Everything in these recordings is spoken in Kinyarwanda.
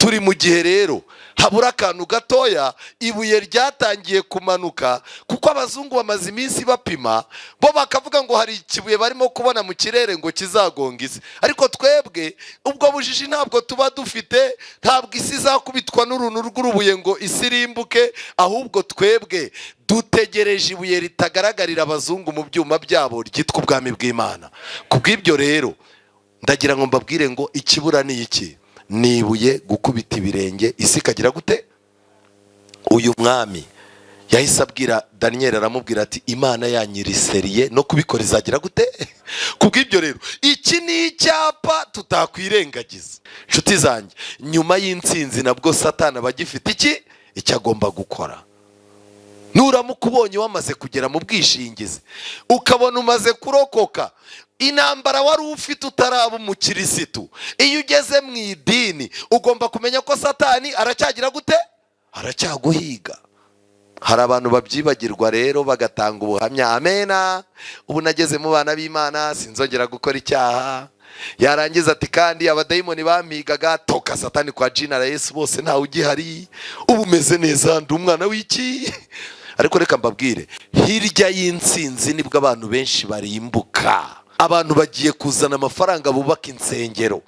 Turi mu gihe rero habura akantu gatoya, ibuye ryatangiye kumanuka, kuko abazungu bamaze iminsi bapima, bo bakavuga ngo hari ikibuye barimo kubona mu kirere ngo kizagonga isi. Ariko twebwe ubwo bujiji ntabwo tuba dufite. Ntabwo isi izakubitwa n'uruntu rw'urubuye ngo isi irimbuke, ahubwo twebwe dutegereje ibuye ritagaragarira abazungu mu byuma byabo, ryitwa ubwami bw'Imana. Ku bw'ibyo rero, ndagira ngo mbabwire ngo ikibura ni iki? Ni ibuye gukubita ibirenge, isi ikagira gute? Uyu mwami yahise abwira Daniyeli, aramubwira ati: "Imana yanyiriseriye no kubikora, izagira gute?" Ku bw'ibyo rero, iki ni icyapa tutakwirengagiza, inshuti zanjye. Nyuma y'intsinzi nabwo Satani aba agifite iki? Icyo agomba gukora. Nuramuka ubonye wamaze kugera mu bwishingizi, ukabona umaze kurokoka intambara wari ufite utaraba umukirisitu, iyo ugeze mu idini ugomba kumenya ko Satani aracyagira gute? Aracyaguhiga. Hari abantu babyibagirwa rero, bagatanga ubuhamya: "Amena, ubu nageze mu bana b'Imana, sinzongera gukora icyaha." Yarangiza ati: "Kandi abadayimoni bampigaga, toka Satani kwa jina la Yesu, bose ntawe ugihari, ubu umeze neza, ndi umwana w'iki." Ariko reka mbabwire, hirya y'intsinzi nibwo abantu benshi barimbuka. Abantu bagiye kuzana amafaranga, bubaka insengero,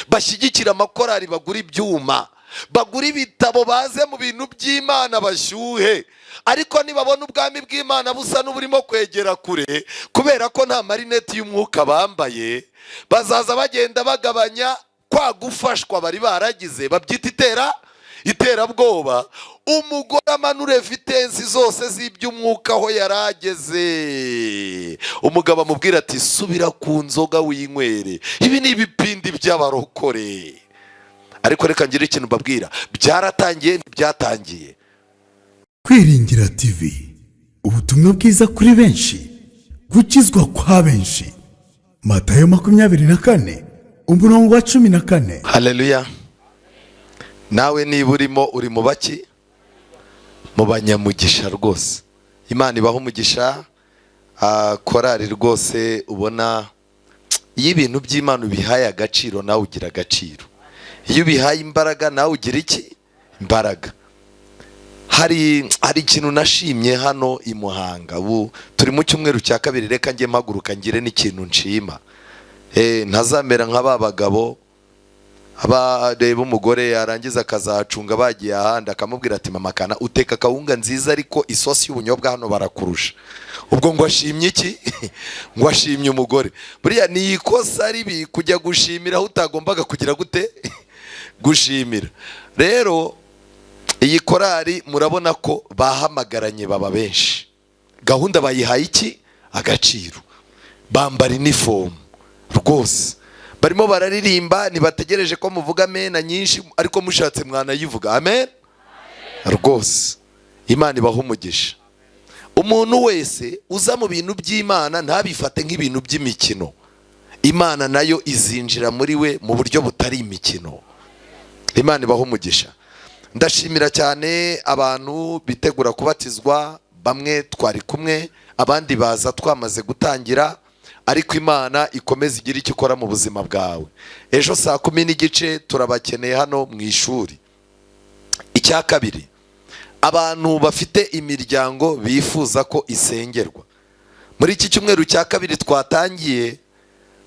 bashyigikira amakorari, bagura ibyuma, bagura ibitabo, baze mu bintu by'Imana bashyuhe. Ariko nibabona ubwami bw'Imana busa n'uburimo kwegera kure, kubera ko nta marineti y'umwuka bambaye, bazaza bagenda bagabanya kwa gufashwa bari baragize, babyita iterabwoba. Umugore amanure vitesse zose z'iby'umwuka aho yari ageze, umugabo amubwira ati: "Subira ku nzoga winywere, ibi ni ibipindi by'abarokore." Ariko reka ngire ikintu mbabwira: byaratangiye, ntibyatangiye. Kwiringira TV, ubutumwa bwiza kuri benshi, gukizwa kwa benshi. Matayo 24, umurongo wa 14. Haleluya! Nawe niba urimo, uri mu baki? Mu banyamugisha rwose. Imana ibaha umugisha. Korari rwose, ubona iyo ibintu by'Imana ubihaye agaciro, nawe ugira agaciro. Iyo ubihaye imbaraga, nawe ugira iki? Imbaraga. Hari ikintu nashimye hano i Muhanga. Ubu turi mu cyumweru cya kabiri. Reka njye mpaguruka ngire n'ikintu nshima. Ntazamera nka ba bagabo abareba umugore, yarangiza akazacunga bagiye ahandi, akamubwira ati: "Mama kana uteka akawunga nziza, ariko isosi y'ubunyobwa hano barakurusha." Ubwo ngo ashimye iki? Ngo ashimye umugore. Buriya ni ikosa ribi kujya gushimira aho utagombaga kugira gute? Gushimira. Rero iyi korari murabona ko bahamagaranye, baba benshi, gahunda bayihaye iki? Agaciro. Bambara inifomu rwose, barimo bararirimba, ntibategereje ko muvuga amena nyinshi, ariko mushatse mwanayivuga amen rwose. Imana ibaha umugisha. Umuntu wese uza mu bintu by'Imana ntabifate nk'ibintu by'imikino, Imana nayo izinjira muri we mu buryo butari imikino. Imana ibaha umugisha. Ndashimira cyane abantu bitegura kubatizwa. Bamwe twari kumwe, abandi baza twamaze gutangira, ariko Imana ikomeze igire icyo ikora mu buzima bwawe. Ejo saa 10:30 turabakeneye hano mu ishuri. Icya kabiri, abantu bafite imiryango bifuza ko isengerwa muri iki cyumweru cya kabiri twatangiye,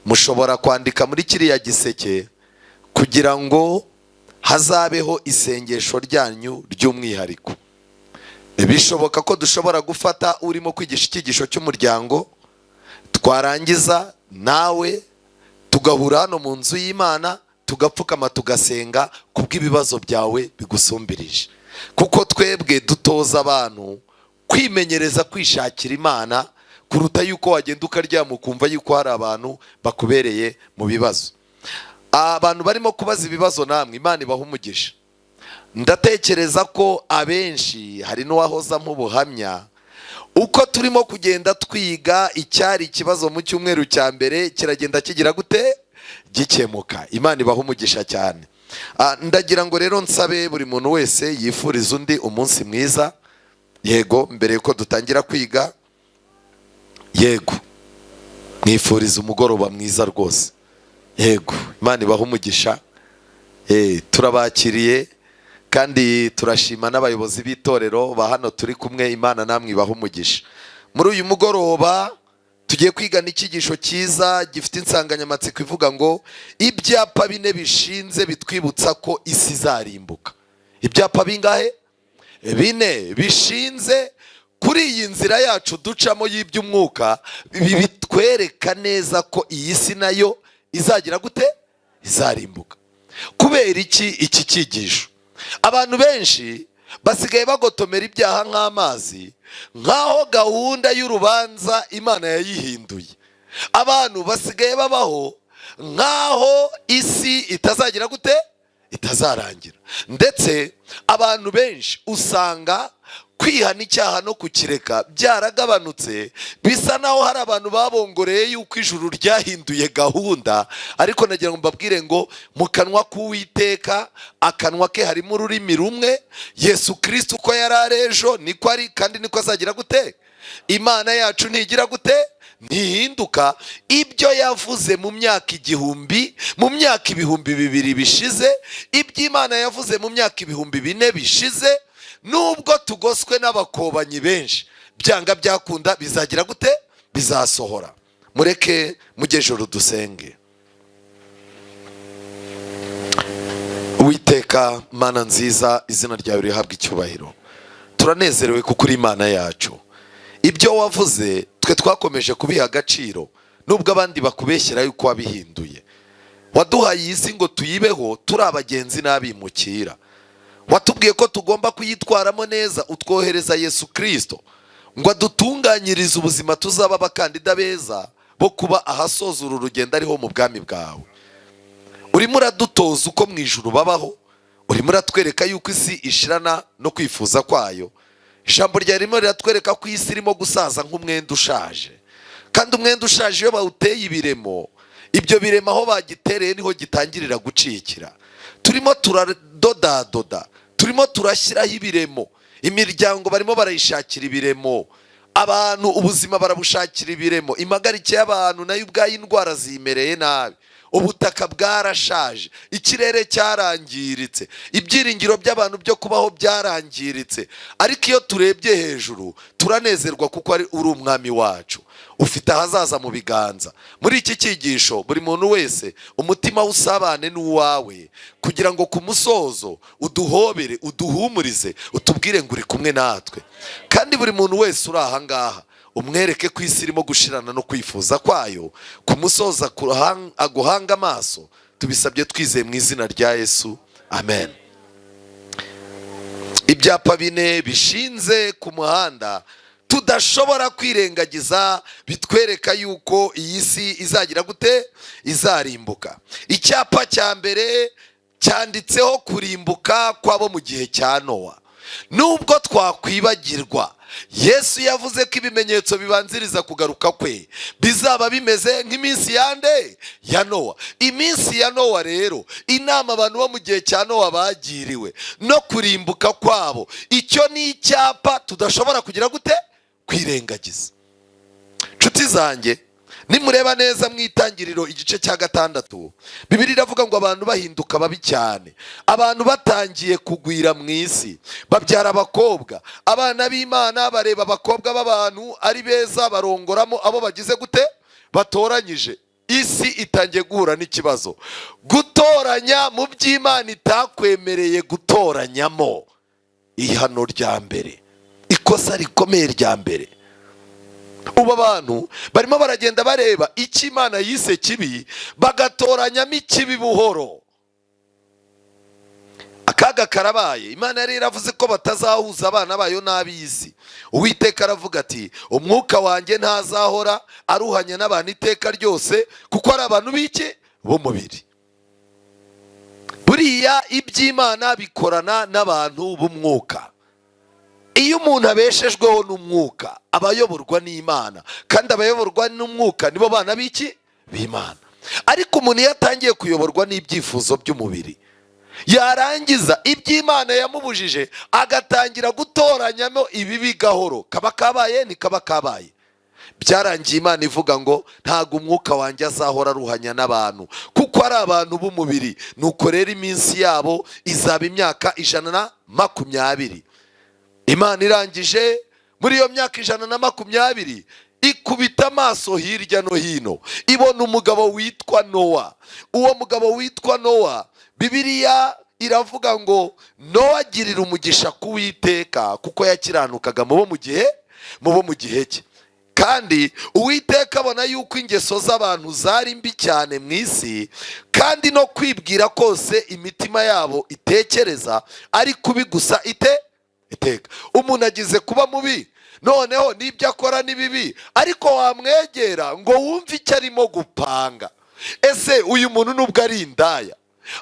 mushobora kwandika muri kiriya giseke kugira ngo hazabeho isengesho ryanyu ry'umwihariko. Bishoboka ko dushobora gufata urimo kwigisha icyigisho cy'umuryango, twarangiza nawe tugahura hano mu nzu y'Imana, tugapfukama, tugasenga kubw'ibibazo byawe bigusumbirije, kuko twebwe dutoza abantu kwimenyereza kwishakira Imana kuruta yuko wagenda ukaryama ukumva yuko hari abantu bakubereye mu bibazo. Abantu barimo kubaza ibibazo, namwe Imana ibaha umugisha. Ndatekereza ko abenshi, hari n'uwahoza nk'ubuhamya uko turimo kugenda twiga, icyari ikibazo mu cyumweru cya mbere kiragenda kigira gute? Gikemuka. Imana ibaha umugisha cyane. Ndagira ngo rero nsabe buri muntu wese yifuriza undi umunsi mwiza. Yego, mbere yuko dutangira kwiga, yego, mwifuriza umugoroba mwiza rwose. Yego, Imana ibaha umugisha. Turabakiriye kandi turashima n'abayobozi b'itorero ba hano turi kumwe. Imana namwe ibaha umugisha. Muri uyu mugoroba tugiye kwigana icyigisho cyiza gifite insanganyamatsiko ivuga ngo ibyapa bine bishinze bitwibutsa ko isi izarimbuka. Ibyapa bingahe? Bine bishinze kuri iyi nzira yacu ducamo y'iby'umwuka, ibi bitwereka neza ko iyi si nayo izagira gute? Izarimbuka. Kubera iki iki cyigisho? Abantu benshi basigaye bagotomera ibyaha nk'amazi, nk'aho gahunda y'urubanza Imana yayihinduye. Abantu basigaye babaho nk'aho isi itazagira gute? Itazarangira. Ndetse abantu benshi usanga kwihana icyaha no kukireka byaragabanutse, bisa naho hari abantu babongoreye yuko ijuru ryahinduye gahunda. Ariko nagira ngo mbabwire ngo mu kanwa k'Uwiteka, akanwa ke harimo ururimi rumwe. Yesu Kirisito uko yari ari ejo niko ari, kandi niko azagira gute? Imana yacu ntigira gute? Ntihinduka. Ibyo yavuze mu myaka 1000, mu myaka 2000 bishize, ibyo Imana yavuze mu myaka 4000 bishize, nubwo tugoswe n'abakobanyi benshi, byanga byakunda bizagira gute? Bizasohora. Mureke mujye ejuru dusenge. Uwiteka Mana nziza, izina ryawe rihabwa icyubahiro. Turanezerewe kuko uri Imana yacu. Ibyo wavuze twe twakomeje kubiha agaciro, nubwo abandi bakubeshyera yuko wabihinduye. Waduhaye iyi si ngo tuyibeho turi abagenzi n'abimukira. Watubwiye ko tugomba kuyitwaramo neza, utwohereza Yesu Kirisito ngo adutunganyirize ubuzima, tuzaba abakandida beza bo kuba ahasoza uru rugendo, ariho mu bwami bwawe. Urimo uradutoza uko mu ijuru babaho, urimo uratwereka yuko isi ishirana no kwifuza kwayo. Ijambo ryawe ririmo riratwereka ko isi irimo gusaza nk'umwenda ushaje, kandi umwenda ushaje iyo bawuteye ibiremo, ibyo biremo aho bagitereye niho gitangirira gucikira. Turimo turadodadoda, turimo turashyiraho ibiremo, imiryango barimo barayishakira ibiremo, abantu ubuzima barabushakira ibiremo, impagarike y'abantu nayo ubwayo indwara zimereye nabi, ubutaka bwarashaje, ikirere cyarangiritse, ibyiringiro by'abantu byo kubaho byarangiritse. Ariko iyo turebye hejuru turanezerwa kuko ari uri umwami wacu, ufite ahazaza mu biganza. Muri iki cyigisho buri muntu wese umutima we usabane n'uwawe, kugira ngo ku musozo uduhobere, uduhumurize, utubwire ngo uri kumwe natwe. Kandi buri muntu wese uri aha ngaha umwereke ko isi irimo gushirana no kwifuza kwayo, ku musozo aguhanga amaso. Tubisabye twizeye mu izina rya Yesu, amen. Ibyapa bine bishinze ku muhanda tudashobora kwirengagiza bitwereka yuko iyi si izagira gute? Izarimbuka. Icyapa cya mbere cyanditseho kurimbuka kw'abo mu gihe cya Nowa. Nubwo twakwibagirwa, Yesu yavuze ko ibimenyetso bibanziriza kugaruka kwe bizaba bimeze nk'iminsi yande? Ya Nowa. Iminsi ya Nowa rero, inama abantu bo mu gihe cya Nowa bagiriwe no kurimbuka kwabo, icyo ni icyapa tudashobora kugira gute? Kwirengagiza. Nshuti zanjye, nimureba neza mu Itangiriro igice cya 6, Bibiliya iravuga ngo abantu bahinduka babi cyane, abantu batangiye kugwira mu isi, babyara abakobwa. Abana b'Imana bareba abakobwa b'abantu ari beza, barongoramo abo bagize gute? Batoranyije. Isi itangiye guhura n'ikibazo, gutoranya mu by'Imana itakwemereye gutoranyamo. Ihano rya mbere, ikosa rikomeye rya mbere. Ubu abantu barimo baragenda bareba icyo Imana yise kibi, bagatoranyamo ikibi buhoro. Akaga karabaye. Imana yari yaravuze ko batazahuza abana bayo n'ab'isi. Uwiteka aravuga ati umwuka wanjye ntazahora aruhanya n'abantu iteka ryose, kuko ari abantu b'iki? B'umubiri. Buriya iby'Imana bikorana n'abantu b'umwuka. Iyo umuntu abeshejweho n'umwuka aba ayoborwa n'Imana, kandi abayoborwa n'umwuka nibo bana b'iki? B'Imana. Ariko umuntu iyo atangiye kuyoborwa n'ibyifuzo by'umubiri, yarangiza iby'Imana yamubujije agatangira gutoranyamo ibibi gahoro, kaba kabaye ntikaba kabaye. Byarangiye Imana ivuga ngo ntabwo umwuka wanjye azahora aruhanya n'abantu, kuko ari abantu b'umubiri. Nuko rero iminsi yabo izaba imyaka 120. Imana irangije muri iyo myaka 120 ikubita amaso hirya no hino, ibona umugabo witwa Nowa. Uwo mugabo witwa Nowa, Bibiliya iravuga ngo Nowa agirira umugisha k'Uwiteka kuko yakiranukaga mu bo mu gihe cye. Kandi Uwiteka abona yuko ingeso z'abantu zari mbi cyane mu isi, kandi no kwibwira kose imitima yabo itekereza ari kubi gusa ite iteka. Umuntu agize kuba mubi, noneho n'ibyo akora ni bibi, ariko wamwegera ngo wumve icyo arimo gupanga. Ese uyu muntu nubwo ari indaya,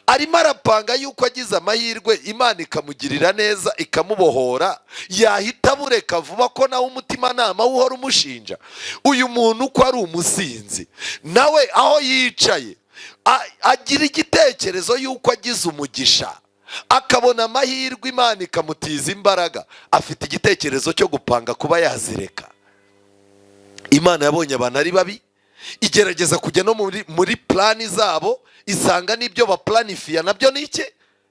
arimo arapanga yuko agize amahirwe Imana ikamugirira neza ikamubohora, yahita abureka vuba, ko nawe umutimanama we uhora umushinja? Uyu muntu uko ari umusinzi, nawe aho yicaye agira igitekerezo yuko agize umugisha akabona amahirwe Imana ikamutiza imbaraga, afite igitekerezo cyo gupanga kuba yazireka? Imana yabonye abantu ari babi, igerageza kujya no muri plan zabo, isanga n'ibyo baplanifiya nabyo ni iki?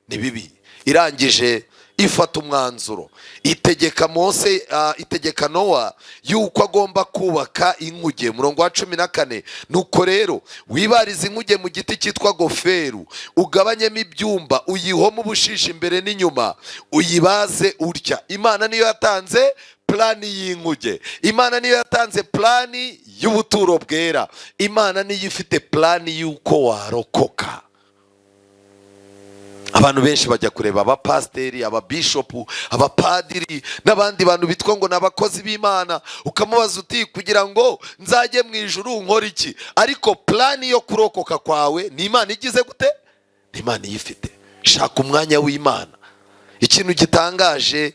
Ni bibi. Irangije ifata umwanzuro, itegeka Mose, itegeka Nowa yuko agomba kubaka inkuge. Murongo wa 14: "Nuko rero wibarize inkuge mu giti cyitwa goferu, ugabanyemo ibyumba, uyihome ubushishi imbere n'inyuma, uyibaze utya." Imana niyo yatanze plan y'inkuge. Imana niyo yatanze plan y'ubuturo bwera. Imana niyo ifite plan y'uko warokoka. Abantu benshi bajya kureba abapasiteri, ababishopu, abapadiri n'abandi bantu bitwa ngo ni abakozi b'Imana, ukamubaza uti: "Kugira ngo nzajye mu ijuru nkore iki?" Ariko plan yo kurokoka kwawe ni Imana igize gute? Ni Imana iyifite. Shaka umwanya w'Imana. Ikintu gitangaje,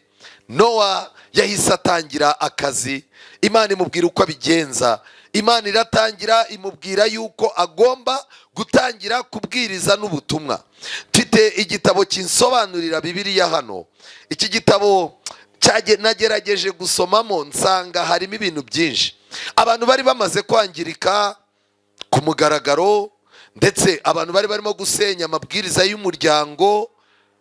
Nowa yahise atangira akazi. Imana imubwira uko abigenza. Imana iratangira imubwira yuko agomba gutangira kubwiriza n'ubutumwa. Mfite igitabo kinsobanurira Bibiliya hano. Iki gitabo nagerageje gusomamo, nsanga harimo ibintu byinshi. Abantu bari bamaze kwangirika ku mugaragaro, ndetse abantu bari barimo gusenya amabwiriza y'umuryango.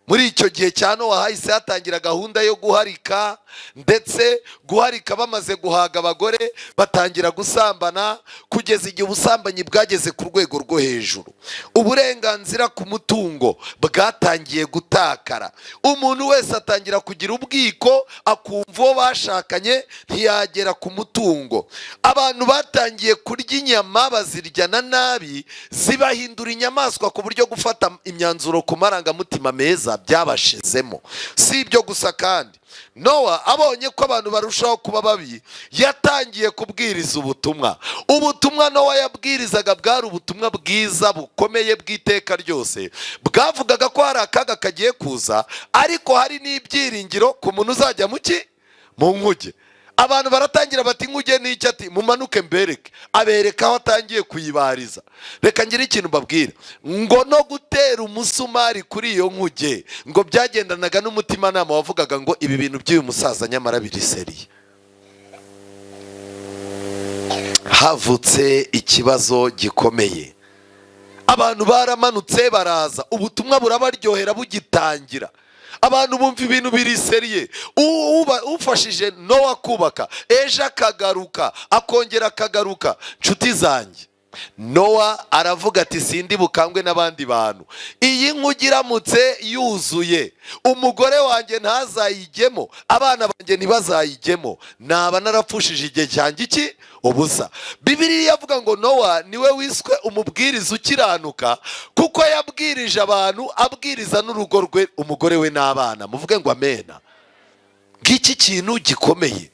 Muri icyo gihe cya Nowa hahise hatangira gahunda yo guharika, ndetse guharika bamaze guhaga abagore batangira gusambana, kugeza igihe ubusambanyi bwageze ku rwego rwo hejuru. Uburenganzira ku mutungo bwatangiye gutakara, umuntu wese atangira kugira ubwiko, akumva uwo bashakanye ntiyagera ku mutungo. Abantu batangiye kurya inyama, baziryana nabi, zibahindura inyamaswa, ku buryo gufata imyanzuro ku marangamutima meza byabashizemo. Si ibyo gusa kandi, Nowa abonye ko abantu barushaho kuba babi, yatangiye kubwiriza ubutumwa. Ubutumwa Nowa yabwirizaga bwari ubutumwa bwiza bukomeye bw'iteka ryose, bwavugaga ko hari akaga kagiye kuza, ariko hari n'ibyiringiro ku muntu uzajya mu ki? Mu nkuge. Abantu baratangira bati: "Inkuge ni iki?" Ati: "Mumanuke mbereke." Abereka aho atangiye kuyibariza. Reka ngire ikintu mbabwira, ngo no gutera umusumari kuri iyo nkuge ngo byagendanaga n'umutimanama wavugaga ngo ibi bintu by'uyu musaza nyamara biri sérieux. Havutse ikibazo gikomeye. Abantu baramanutse baraza, ubutumwa burabaryohera bugitangira. Abantu bumva ibintu biri sérieux. Ufashije Nowa kubaka, ejo akagaruka, akongera akagaruka. Nshuti zanjye, Nowa aravuga ati: "Sindi bukangwe n'abandi bantu. Iyi nkuge iramutse yuzuye, umugore wanjye ntazayigemo, abana banjye ntibazayigemo, naba narapfushije igihe cyanjye iki ubusa." Bibiliya avuga ngo Nowa niwe wiswe umubwiriza ukiranuka, kuko yabwirije abantu, abwiriza n'urugo rwe, umugore we n'abana. Muvuge ngo amena. Ngiki kintu gikomeye.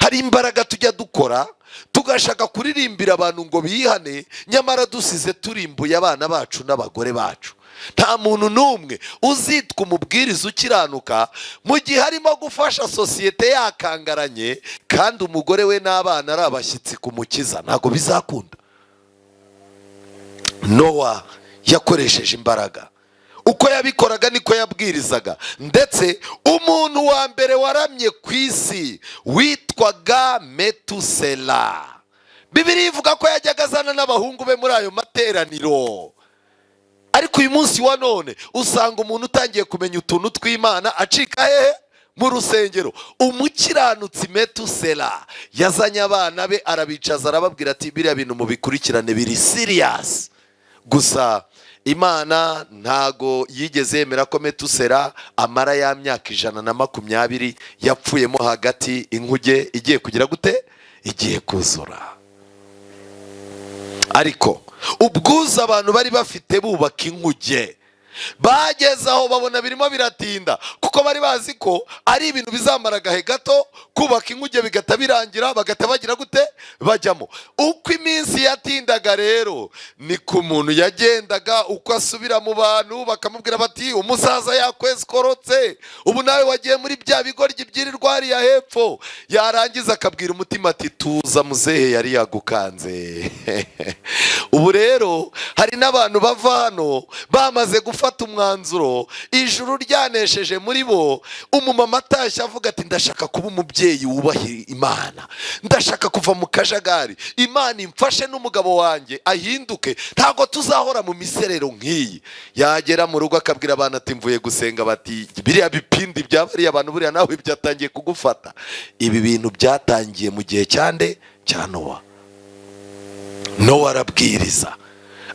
Hari imbaraga tujya dukora, tugashaka kuririmbira abantu ngo bihane, nyamara dusize turimbuye abana bacu n'abagore bacu. Nta muntu n'umwe uzitwa umubwiriza ukiranuka mu gihe arimo gufasha sosiyete yakangaranye, kandi umugore we n'abana ari abashyitsi ku Mukiza. Ntabwo bizakunda. Nowa yakoresheje imbaraga. Uko yabikoraga niko yabwirizaga. Ndetse umuntu wa mbere waramye ku isi witwaga Metusela, Bibiliya ivuga ko yajyaga azana n'abahungu be muri ayo materaniro. Ariko uyu munsi wa none usanga umuntu utangiye kumenya utuntu tw'Imana acika hehe? Mu rusengero. Umukiranutsi Metusela yazanye abana be, arabicaza, arababwira ati: "Biriya bintu mubikurikirane, biri serious." Gusa Imana ntago yigeze yemera ko Metusela amara ya myaka 120. Yapfuyemo hagati, inkuge igiye kugira gute? Igiye kuzura. Ariko ubwuzu abantu bari bafite bubaka inkuge, bageze aho babona birimo biratinda, kuko bari bazi ko ari ibintu bizamara agahe gato kubaka inkuge, bigahita birangira, bagahita bagira gute? Bajyamo. Uko iminsi yatindaga rero, niko umuntu yagendaga uko asubira mu bantu, bakamubwira bati: "Umusaza yakwesikorotse, ubu nawe wagiye muri bya bigoryi byirirwa hariya hepfo." Yarangiza akabwira umutima ati: "Tuza, muzehe yari yagukanze." Ubu rero hari n'abantu bava hano bamaze gufata umwanzuro, ijuru ryanesheje muri bo. Umumama atashye avuga ati: "Ndashaka kuba umubyeyi wubaha Imana, ndashaka kuva mu kajagari, Imana imfashe n'umugabo wanjye ahinduke, ntabwo tuzahora mu miserero nk'iyi." Yagera mu rugo akabwira abantu ati: "Mvuye gusenga." Bati: "Biriya bipindi bya bariya bantu, buriya nawe byatangiye kugufata." Ibi bintu byatangiye mu gihe cyande? Cya Nowa. Nowa arabwiriza,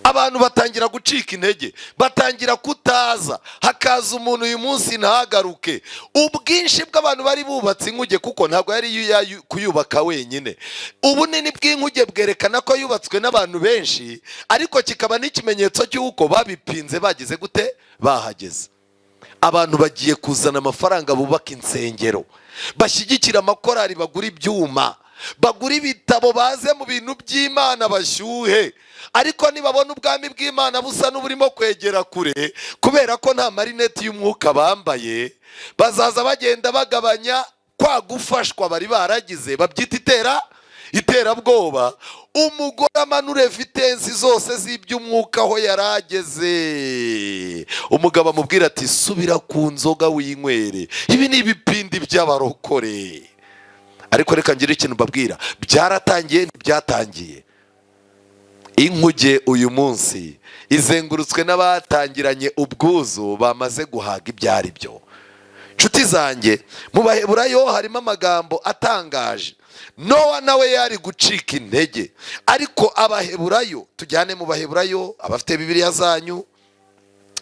abantu batangira gucika intege, batangira kutaza. Hakaza umuntu uyu munsi ntagaruke. Ubwinshi bw'abantu bari bubatse inkuge, kuko ntabwo yari kuyubaka wenyine. Ubunini bw'inkuge bwerekana ko yubatswe n'abantu benshi, ariko kikaba n'ikimenyetso cy'uko babipinze, bagize gute? Bahageze. Abantu bagiye kuzana amafaranga, bubaka insengero, bashyigikira amakorari, bagura ibyuma, bagura ibitabo, baze mu bintu by'Imana bashyuhe. Ariko nibabona ubwami bw'Imana busa n'uburimo kwegera kure, kubera ko nta marineti y'umwuka bambaye, bazaza bagenda bagabanya kwa gufashwa bari baragize, babyita iterabwoba. Umugore amanure vitesse zose z'iby'umwuka aho yari ageze, umugabo amubwira ati: "Subira ku nzoga winywere, ibi ni ibipindi by'abarokore." Ariko reka ngire ikintu mbabwira: byaratangiye, ntibyatangiye. Inkuge uyu munsi izengurutswe n'abatangiranye ubwuzu, bamaze guhaga ibyo ari byo. Nshuti zanjye, mu Baheburayo harimo amagambo atangaje. Nowa nawe yari gucika intege, ariko Abaheburayo, tujyane mu Baheburayo, abafite Bibiliya zanyu,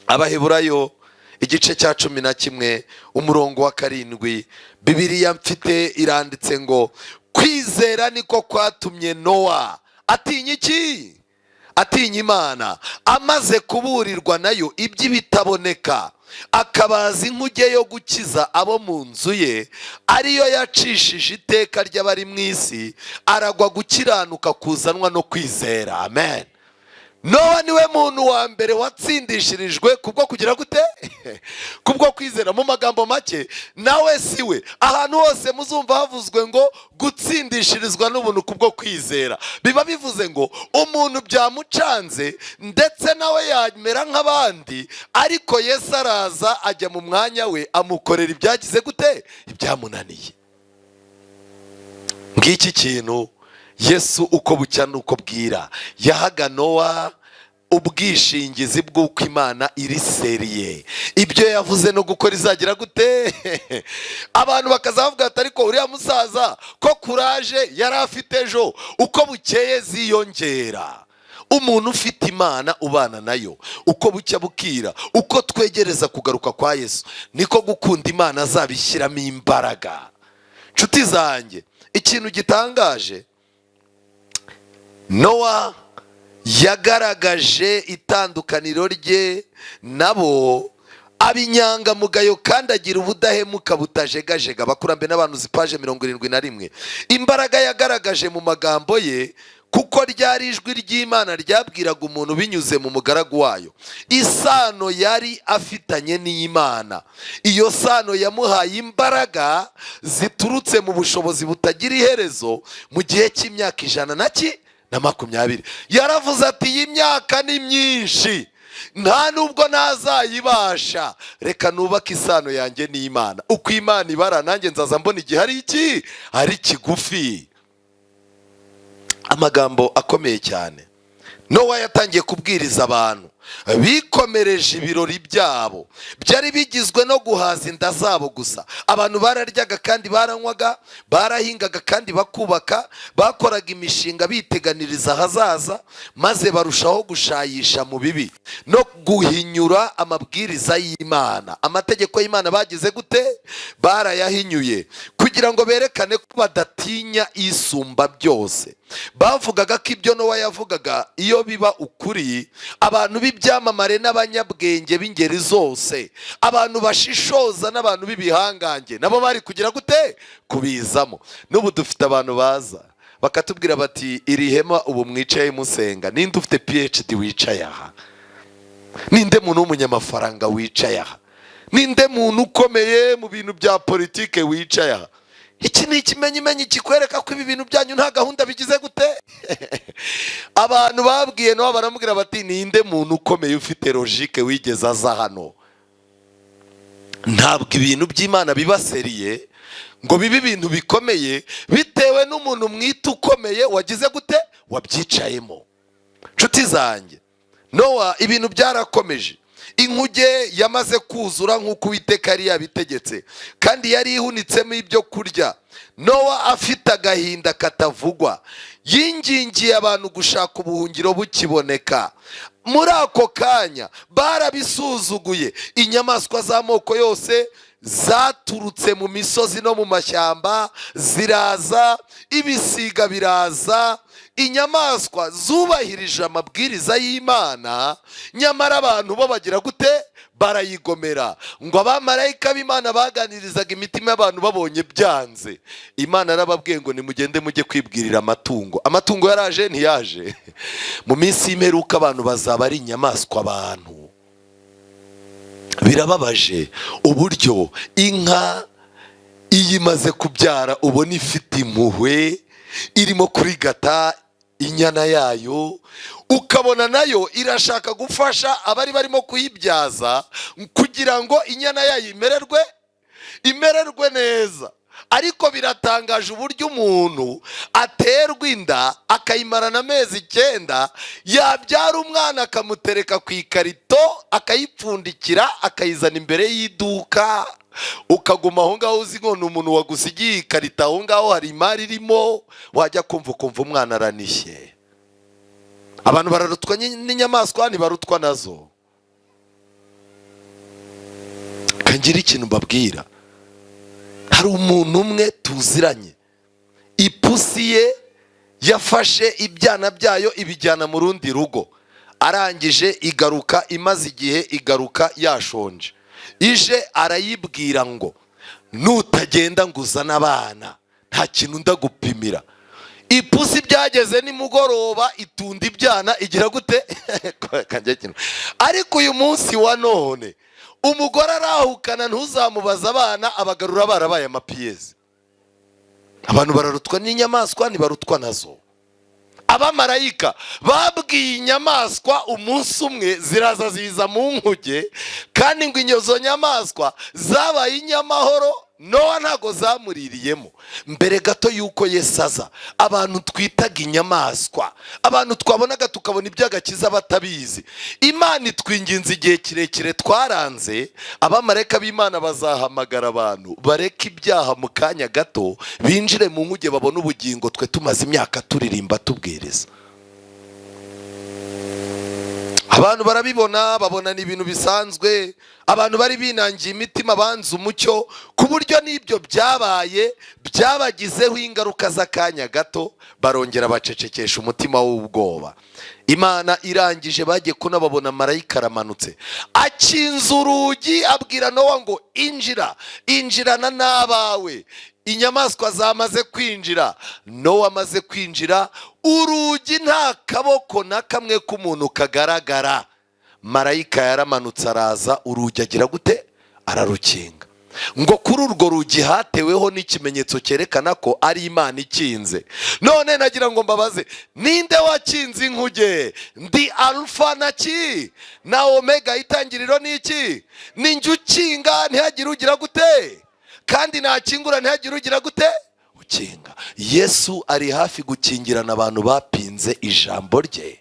Abaheburayo igice cya 11 umurongo wa 7. Bibiliya mfite iranditse ngo: "Kwizera niko kwatumye Nowa atinya iki? Atinya Imana, amaze kuburirwa nayo iby'ibitaboneka, akabaza inkuge yo gukiza abo mu nzu ye, ariyo yacishije iteka ry'abari mu isi, aragwa gukiranuka kuzanwa no kwizera." Amen. Nowa niwe muntu wa mbere watsindishirijwe kubwo kugira gute? Kubwo kwizera. Mu magambo make, nawe si we. Ahantu hose muzumva havuzwe ngo gutsindishirizwa n'ubuntu kubwo kwizera, biba bivuze ngo umuntu byamucanze, ndetse nawe yamera nk'abandi, ariko Yesu araza ajya mu mwanya we, amukorera ibyagize gute? Ibyamunaniye. Ngiki kintu Yesu uko bucya n'uko bwira yahaga Nowa ubwishingizi bw'uko Imana iri sérieux, ibyo yavuze no gukora izagira gute? Abantu bakaza bavuga ati: "Ariko uriya musaza ko courage yari afite ejo, uko bukeye ziyongera." Umuntu ufite Imana, ubana nayo, uko bucya bukira, uko twegereza kugaruka kwa Yesu, niko gukunda Imana azabishyiramo imbaraga. Nshuti zanjye, ikintu gitangaje, Nowa yagaragaje itandukaniro rye nabo, aba inyangamugayo kandi agira ubudahemuka butajegajega. Abakurambere n'Abahanuzi, page 71. Imbaraga yagaragaje mu magambo ye, kuko ryari ijwi ry'Imana ryabwiraga umuntu binyuze mu mugaragu wayo. Isano yari afitanye n'Imana, iyo sano yamuhaye imbaraga ziturutse mu bushobozi butagira iherezo mu gihe cy'imyaka ijana na ki? Na makumyabiri. Yaravuze ati: "Iyi myaka ni myinshi, nta nubwo ntazayibasha, reka nubake isano yanjye n'Imana. Uko Imana ibara, nanjye nzaza mbona igihe ari iki? Ari kigufi." Amagambo akomeye cyane. Nowa yatangiye kubwiriza abantu. Bikomereje ibirori byabo byari bigizwe no guhaza inda zabo gusa. Abantu bararyaga kandi baranywaga, barahingaga kandi bakubaka, bakoraga imishinga biteganiriza ahazaza, maze barushaho gushayisha mu bibi no guhinyura amabwiriza y'Imana. Amategeko y'Imana bagize gute? Barayahinyuye kugira ngo berekane ko badatinya Isumba byose. Bavugaga ko ibyo Nowa yavugaga iyo biba ukuri, abantu b'ibyamamare n'abanyabwenge b'ingeri zose, abantu bashishoza n'abantu b'ibihangange nabo bari kugira gute? Kubizamo. N'ubu dufite abantu baza bakatubwira bati: "Iri hema ubu mwicaye musenga, ninde ufite PhD wicaye aha? Ninde muntu w'umunyamafaranga wicaye aha? Ninde muntu ukomeye mu bintu bya politike wicaye aha?" Iki ni ikimenyimenyi kikwereka ko ibi bintu byanyu nta gahunda bigize gute. Abantu babwiye nabo baramubwira bati: "Ninde muntu ukomeye ufite logique wigeze aza hano?" Ntabwo ibintu by'Imana biba sérieux ngo bibe ibintu bikomeye bitewe n'umuntu mwita ukomeye wagize gute, wabyicayemo. Nshuti zanjye, Nowa ibintu byarakomeje. Inkuge yamaze kuzura nk'uko Uwiteka yari yabitegetse, kandi yari ihunitsemo ibyo kurya. Nowa afite agahinda katavugwa yingingiye abantu gushaka ubuhungiro bukiboneka. Muri ako kanya barabisuzuguye. Inyamaswa z'amoko yose zaturutse mu misozi no mu mashyamba ziraza, ibisiga biraza. Inyamaswa zubahirije amabwiriza y'Imana, nyamara abantu bo bagira gute? Barayigomera. Ngo abamarayika b'Imana baganirizaga imitima y'abantu babonye byanze, Imana yarababwiye ngo: "Nimugende mujye kwibwirira amatungo." Amatungo yaraje? Ntiyaje? Mu minsi y'imperuka abantu bazaba ari inyamaswa. Abantu birababaje uburyo inka iyo imaze kubyara ubona ifite impuhwe, irimo kurigata inyana yayo, ukabona nayo irashaka gufasha abari barimo kuyibyaza kugira ngo inyana yayo imererwe neza. Ariko biratangaje uburyo umuntu aterwa inda akayimarana amezi 9, yabyara umwana akamutereka ku ikarito, akayipfundikira, akayizana imbere y'iduka, ukaguma aho ngaho uzi ngo ni umuntu wagusigiye ikarito aho ngaho, hari imari irimo. Wajya kumva ukumva umwana aranishye. Abantu bararutwa n'inyamaswa? Ntibarutwa nazo? Kangira ikintu mbabwira. Hari umuntu umwe tuziranye, ipusi ye yafashe ibyana byayo ibijyana mu rundi rugo. Arangije igaruka, imaze igihe igaruka yashonje. Ije arayibwira ngo: "Nutagenda ngo uzane abana, nta kintu ndagupimira." Ipusi byageze nimugoroba itunda ibyana, igira gute? Ariko uyu munsi wa none umugore arahukana, ntuzamubaze abana, abagarura barabaye amapiyezi. Abantu bararutwa n'inyamaswa? Ntibarutwa nazo? Abamarayika babwiye inyamaswa umunsi umwe, ziraza ziza mu nkuge, kandi ngo izo nyamaswa zabaye inyamahoro. Nowa ntabwo zamuririyemo. Mbere gato y'uko Yesu aza, abantu twitaga inyamaswa, abantu twabonaga tukabona iby'agakiza batabizi, Imana itwinginze igihe kirekire twaranze. Abamarayika b'Imana bazahamagara abantu bareke ibyaha mu kanya gato, binjire mu nkuge babone ubugingo. Twe tumaze imyaka turirimba, tubwiriza, abantu barabibona, babona ni ibintu bisanzwe. Abantu bari binangiye imitima, banze umucyo, ku buryo n'ibyo byabaye byabagizeho ingaruka z'akanya gato, barongera bacecekesha umutima w'ubwoba. Imana irangije, bagiye kunababona marayika aramanutse, akinze urugi, abwira Nowa ngo: "Injira, injirana n'abawe, inyamaswa zamaze kwinjira." Nowa amaze kwinjira, urugi nta kaboko na kamwe k'umuntu kagaragara. Marayika yaramanutse araza, urugi agira gute? Ararukinga. Ngo kuri urwo rugi hateweho n'ikimenyetso cyerekana ko ari Imana ikinze. None nagira ngo mbabaze: ninde wakinze inkuge? Ndi Alufa na ki na Omega, itangiriro ni iki? Ni njye ukinga ntihagire ugira gute, kandi nakingura ntihagire ugira gute? Ukinga. Yesu ari hafi gukingirana abantu bapinze ijambo rye.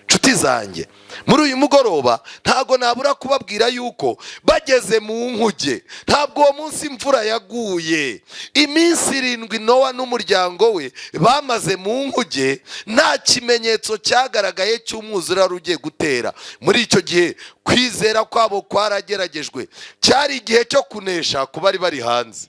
Nshuti zanjye, Nshuti zanjye, muri uyu mugoroba ntabwo nabura kubabwira yuko bageze mu nkuge, ntabwo uwo munsi imvura yaguye. Iminsi 7 Nowa n'umuryango we bamaze mu nkuge, nta kimenyetso cyagaragaye cy'umwuzure wari ugiye gutera. Muri icyo gihe kwizera kwabo kwarageragejwe. Cyari igihe cyo kunesha ku bari bari hanze.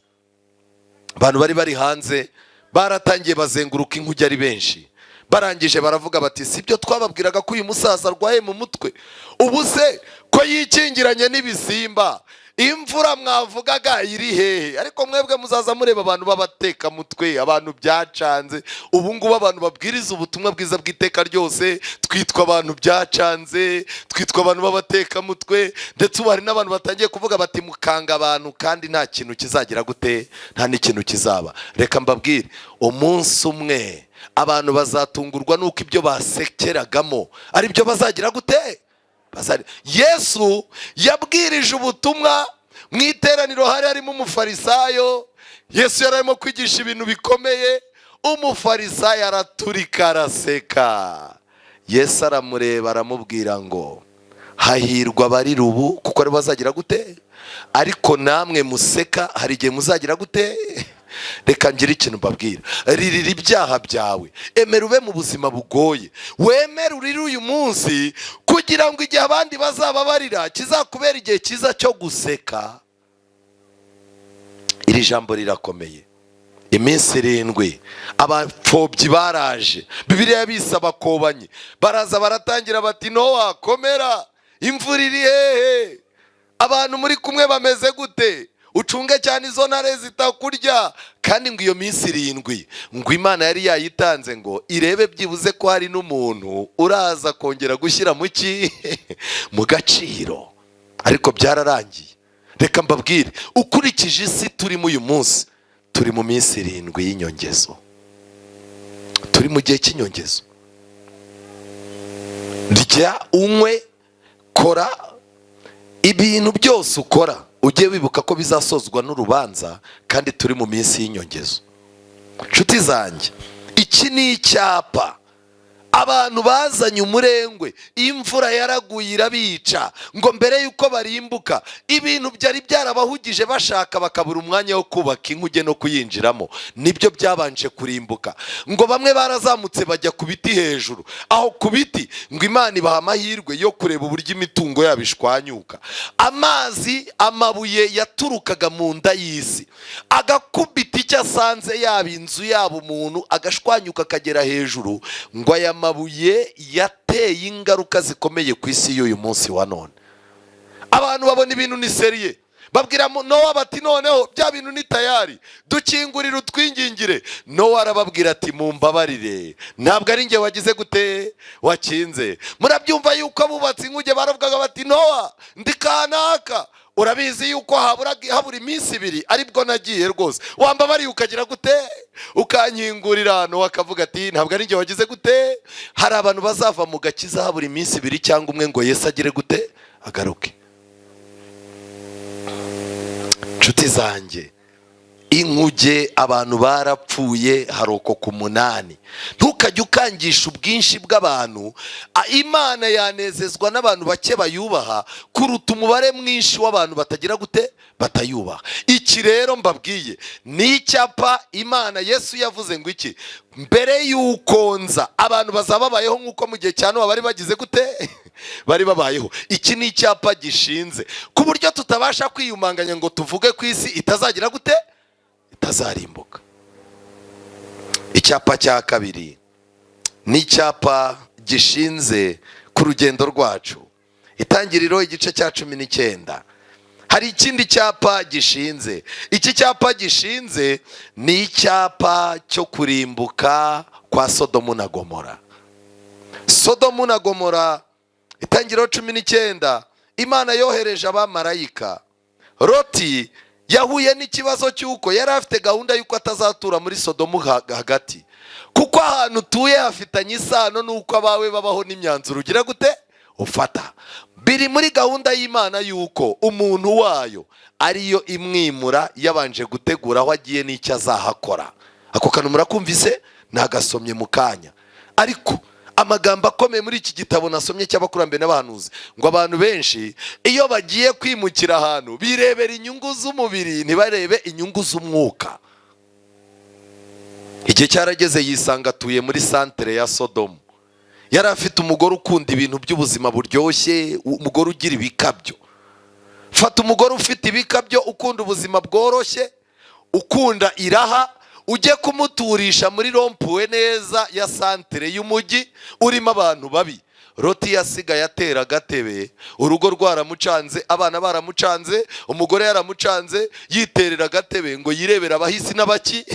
Abantu bari bari hanze baratangiye bazenguruka inkuge ari benshi. Barangije baravuga bati: "Si byo twababwiraga ko uyu musaza arwaye mu mutwe? Ubu se ko yikingiranye n'ibisimba, imvura mwavugaga iri hehe?" Ariko mwebwe muzaza mureba abantu b'abatekamutwe, abantu byacanze. Ubu ngubu abantu babwiriza ubutumwa bwiza bw'iteka ryose twitwa abantu byacanze, twitwa abantu b'abatekamutwe. Ndetse ubu hari n'abantu batangiye kuvuga bati: "Mukanga abantu kandi nta kintu kizagira gute, nta n'ikintu kizaba." Reka mbabwire, umunsi umwe abantu bazatungurwa n'uko ibyo basekeragamo ari byo bazagira gute. Yesu yabwirije ubutumwa mu iteraniro, hari harimo umufarisayo. Yesu yari arimo kwigisha ibintu bikomeye, umufarisayo araturika araseka. Yesu aramureba, aramubwira ngo: "Hahirwa abarira ubu, kuko aribo bazagira gute? Ariko namwe museka, hari igihe muzagira gute?" Reka ngire ikintu mbabwira: ririra ibyaha byawe, emera ube mu buzima bugoye, wemere urire uyu munsi, kugira ngo igihe abandi bazaba barira kizakubera igihe cyiza cyo guseka. Iri jambo rirakomeye. Iminsi 7 abapfobyi baraje, Bibiliya bise abakobanyi, baraza baratangira bati: "Nowa, komera, imvura iri hehe? Abantu muri kumwe bameze gute? Ucunge cyane izo ntare zitakurya." Kandi ngo iyo minsi 7 ngo Imana yari yayitanze ngo irebe byibuze ko hari n'umuntu uraza kongera gushyira mu ki? Mu gaciro. Ariko byararangiye. Reka mbabwire, ukurikije isi turimo uyu munsi, turi mu minsi 7 y'inyongezo, turi mu gihe cy'inyongezo. Rya, unywe, kora ibintu byose ukora, ujye wibuka ko bizasozwa n'urubanza, kandi turi mu minsi y'inyongezo. Nshuti zanjye, iki ni icyapa. Abantu bazanye umurengwe, imvura yaraguye irabica. Ngo mbere y'uko barimbuka, ibintu byari byarabahugije bashaka bakabura umwanya wo kubaka inkuge no kuyinjiramo, nibyo byabanje kurimbuka. Ngo bamwe barazamutse bajya ku biti hejuru. Aho ku biti ngo Imana ibaha amahirwe yo kureba uburyo imitungo yabo ishwanyuka. Amazi, amabuye yaturukaga mu nda y'isi agakubita icyo asanze, yaba inzu, yaba umuntu, agashwanyuka akagera hejuru. Ngo aya mabuye yateye ingaruka zikomeye ku isi y'uyu munsi wa none. Abantu babona ibintu ni sérieux, babwira Nowa bati: "Noneho bya bintu ni tayari, dukingurire, utwingingire." Nowa arababwira ati: "Mumbabarire, ntabwo ari njye wagize gute, wakinze." Murabyumva yuko abubatse inkuge baravugaga bati: "Nowa, ndi kanaka, urabizi yuko habura iminsi 2 aribwo nagiye rwose, wambabariye ukagira gute, ukankingurira." Nowa akavuga ati: "Ntabwo ari njye wagize gute." Hari abantu bazava mu gakiza habura iminsi 2 cyangwa umwe ngo Yesu agire gute? Agaruke. Nshuti zanjye, inkuge abantu barapfuye, harokoka 8. Ntukajye ukangisha ubwinshi bw'abantu. Imana yanezezwa n'abantu bake bayubaha kuruta umubare mwinshi w'abantu batagira gute? Batayubaha. Iki rero mbabwiye ni icyapa Imana. Yesu yavuze ngo iki? Mbere y'uko nza, abantu bazaba babayeho nk'uko mu gihe cya Nowa bari bagize gute? Bari babayeho. Iki ni icyapa gishinze ku buryo tutabasha kwiyumanganya ngo tuvuge ku isi itazagira gute? Itazarimbuka. Icyapa cya kabiri ni icyapa gishinze ku rugendo rwacu. Itangiriro igice cya 19, hari ikindi cyapa gishinze. Iki cyapa gishinze ni icyapa cyo kurimbuka kwa Sodomu na Gomora. Sodomu na Gomora, Itangiriro 19, Imana yohereje abamarayika. Loti yahuye n'ikibazo cy'uko yari afite gahunda y'uko atazatura muri Sodomu hagati, kuko ahantu utuye hafitanye isano n'uko abawe babaho n'imyanzuro ugira gute? Ufata. Biri muri gahunda y'Imana y'uko umuntu wayo ariyo imwimura yabanje gutegura aho agiye n'icyo azahakora. Ako kantu murakumvise, nagasomye mu kanya. Ariko Amagambo akomeye muri iki gitabo nasomye cy'abakurambere n'abahanuzi, ngo abantu benshi iyo bagiye kwimukira ahantu birebera inyungu z'umubiri, ntibarebe inyungu z'umwuka. Igihe cyarageze yisanga atuye muri santere ya Sodomu. Yari afite umugore ukunda ibintu by'ubuzima buryoshye, umugore ugira ibikabyo. Fata umugore ufite ibikabyo, ukunda ubuzima bworoshye, ukunda iraha, ujye kumuturisha muri rond-point neza ya santere y'umujyi urimo abantu babi. Loti yasigaye atera agatebe, urugo rwaramucanze, abana baramucanze, umugore yaramucanze, yiterera agatebe ngo yirebere abahisi n'abaki.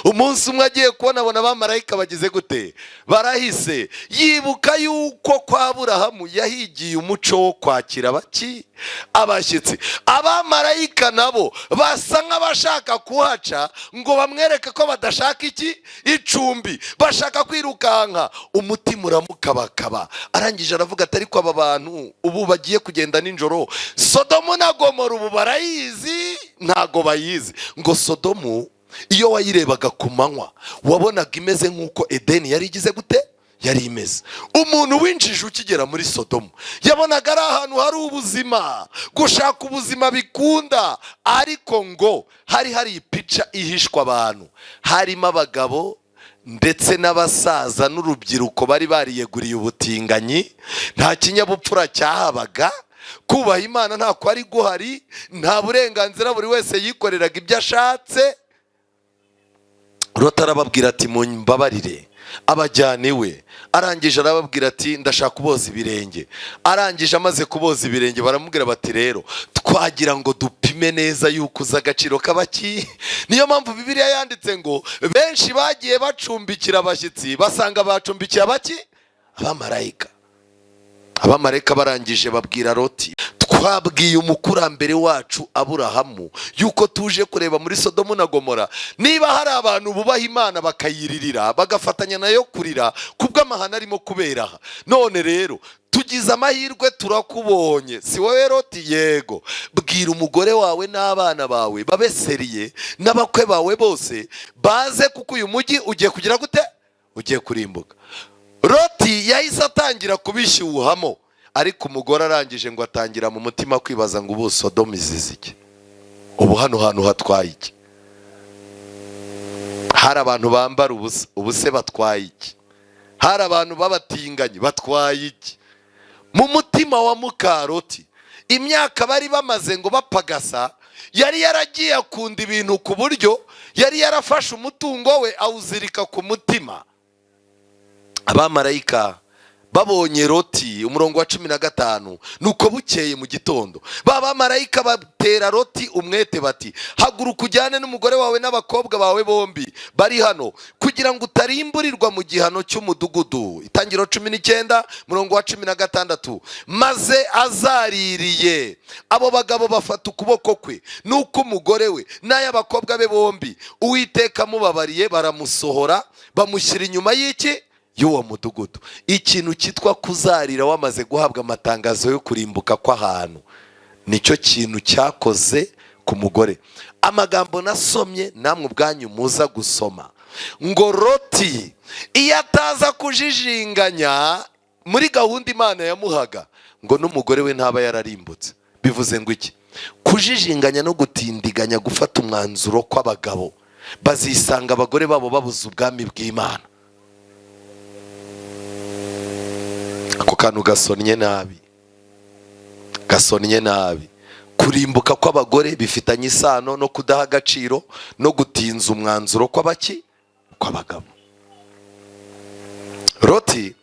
Umunsi umwe agiye kubona, abona abamarayika bagize gute? Barahise. Yibuka yuko kwa Burahamu yahigiye umuco wo kwakira abaki? Abashyitsi. Abamarayika nabo basa nk'abashaka kuhaca ngo bamwereke ko badashaka iki? Icumbi. Bashaka kwirukanka. Umutima uramukabakaba. Arangije aravuga ati: "Ariko aba bantu ubu bagiye kugenda nijoro, Sodomu na Gomora ubu barayizi?" Ntago bayizi. Ngo Sodomu iyo wayirebaga ku manywa wabonaga imeze nk'uko Edeni yari igize gute? Yari imeze. Umuntu winjije ukigera muri Sodomu yabonaga ari ahantu hari ubuzima, gushaka ubuzima bikunda. Ariko ngo hari ipica ihishwa abantu, harimo abagabo ndetse n'abasaza n'urubyiruko bari bariyeguriye ubutinganyi. Nta kinyabupfura cyahabaga, kubaha Imana nta kwari guhari, nta burenganzira, buri wese yikoreraga ibyo ashatse. Loti arababwira ati: "Mumbabarire." Abajyana iwe. Arangije arababwira ati: "Ndashaka kuboza ibirenge." Arangije, amaze kuboza ibirenge, baramubwira bati: "Rero twagira ngo dupime neza yuko uzi agaciro k'abaki." Niyo mpamvu Bibiliya yanditse ngo benshi bagiye bacumbikira abashyitsi, basanga bacumbikiye abaki? Abamarayika. Abamarayika barangije babwira Loti: "Twabwiye umukurambere wacu Aburahamu yuko tuje kureba muri Sodomu na Gomora niba hari abantu bubaha Imana, bakayiririra, bagafatanya nayo kurira kubw'amahano arimo kubera aha. None rero tugize amahirwe turakubonye. Si wowe Loti?" "Yego." "Bwira umugore wawe n'abana bawe babe sérieux, n'abakwe bawe bose baze, kuko uyu mujyi ugiye kugira gute? Ugiye kurimbuka." Loti yahise atangira kubishyuhamo, ariko umugore arangije ngo atangira mu mutima kwibaza ngo: "Ubu Sodomu izize iki? Ubu hano hantu hatwaye iki? Hari abantu bambara ubusa, ubu se batwaye iki? Hari abantu b'abatinganyi, batwaye iki?" Mu mutima wa mukaroti, imyaka bari bamaze ngo bapagasa, yari yaragiye akunda ibintu ku buryo yari yarafashe umutungo we awuzirika ku mutima. Abamarayika babonye Loti, umurongo wa 15: nuko bukeye mu gitondo, ba bamarayika batera Loti umwete bati: "Haguruka ujyane n'umugore wawe n'abakobwa bawe bombi bari hano, kugira ngo utarimburirwa mu gihano cy'umudugudu." Itangiriro 19, murongo wa 16. Maze azaririye, abo bagabo bafata ukuboko kwe n'uk'umugore we n'ay'abakobwa be bombi, Uwiteka amubabariye, baramusohora, bamushyira inyuma y'iki? Y'uwo mudugudu. Ikintu cyitwa kuzarira wamaze guhabwa amatangazo yo kurimbuka kw'ahantu nicyo kintu cyakoze ku mugore. Amagambo nasomye, namwe ubwanyu muza gusoma, ngo Loti iyo ataza kujijinganya muri gahunda Imana yamuhaga, ngo n'umugore we ntaba yararimbutse. Bivuze ngo iki? Kujijinganya no gutindiganya gufata umwanzuro kw'abagabo, bazisanga abagore babo babuze ubwami bw'Imana. Ako kantu gasonnye nabi, gasonnye nabi. Kurimbuka kw'abagore bifitanye isano no kudaha agaciro no gutinza umwanzuro kw'abaki? Kw'abagabo. Loti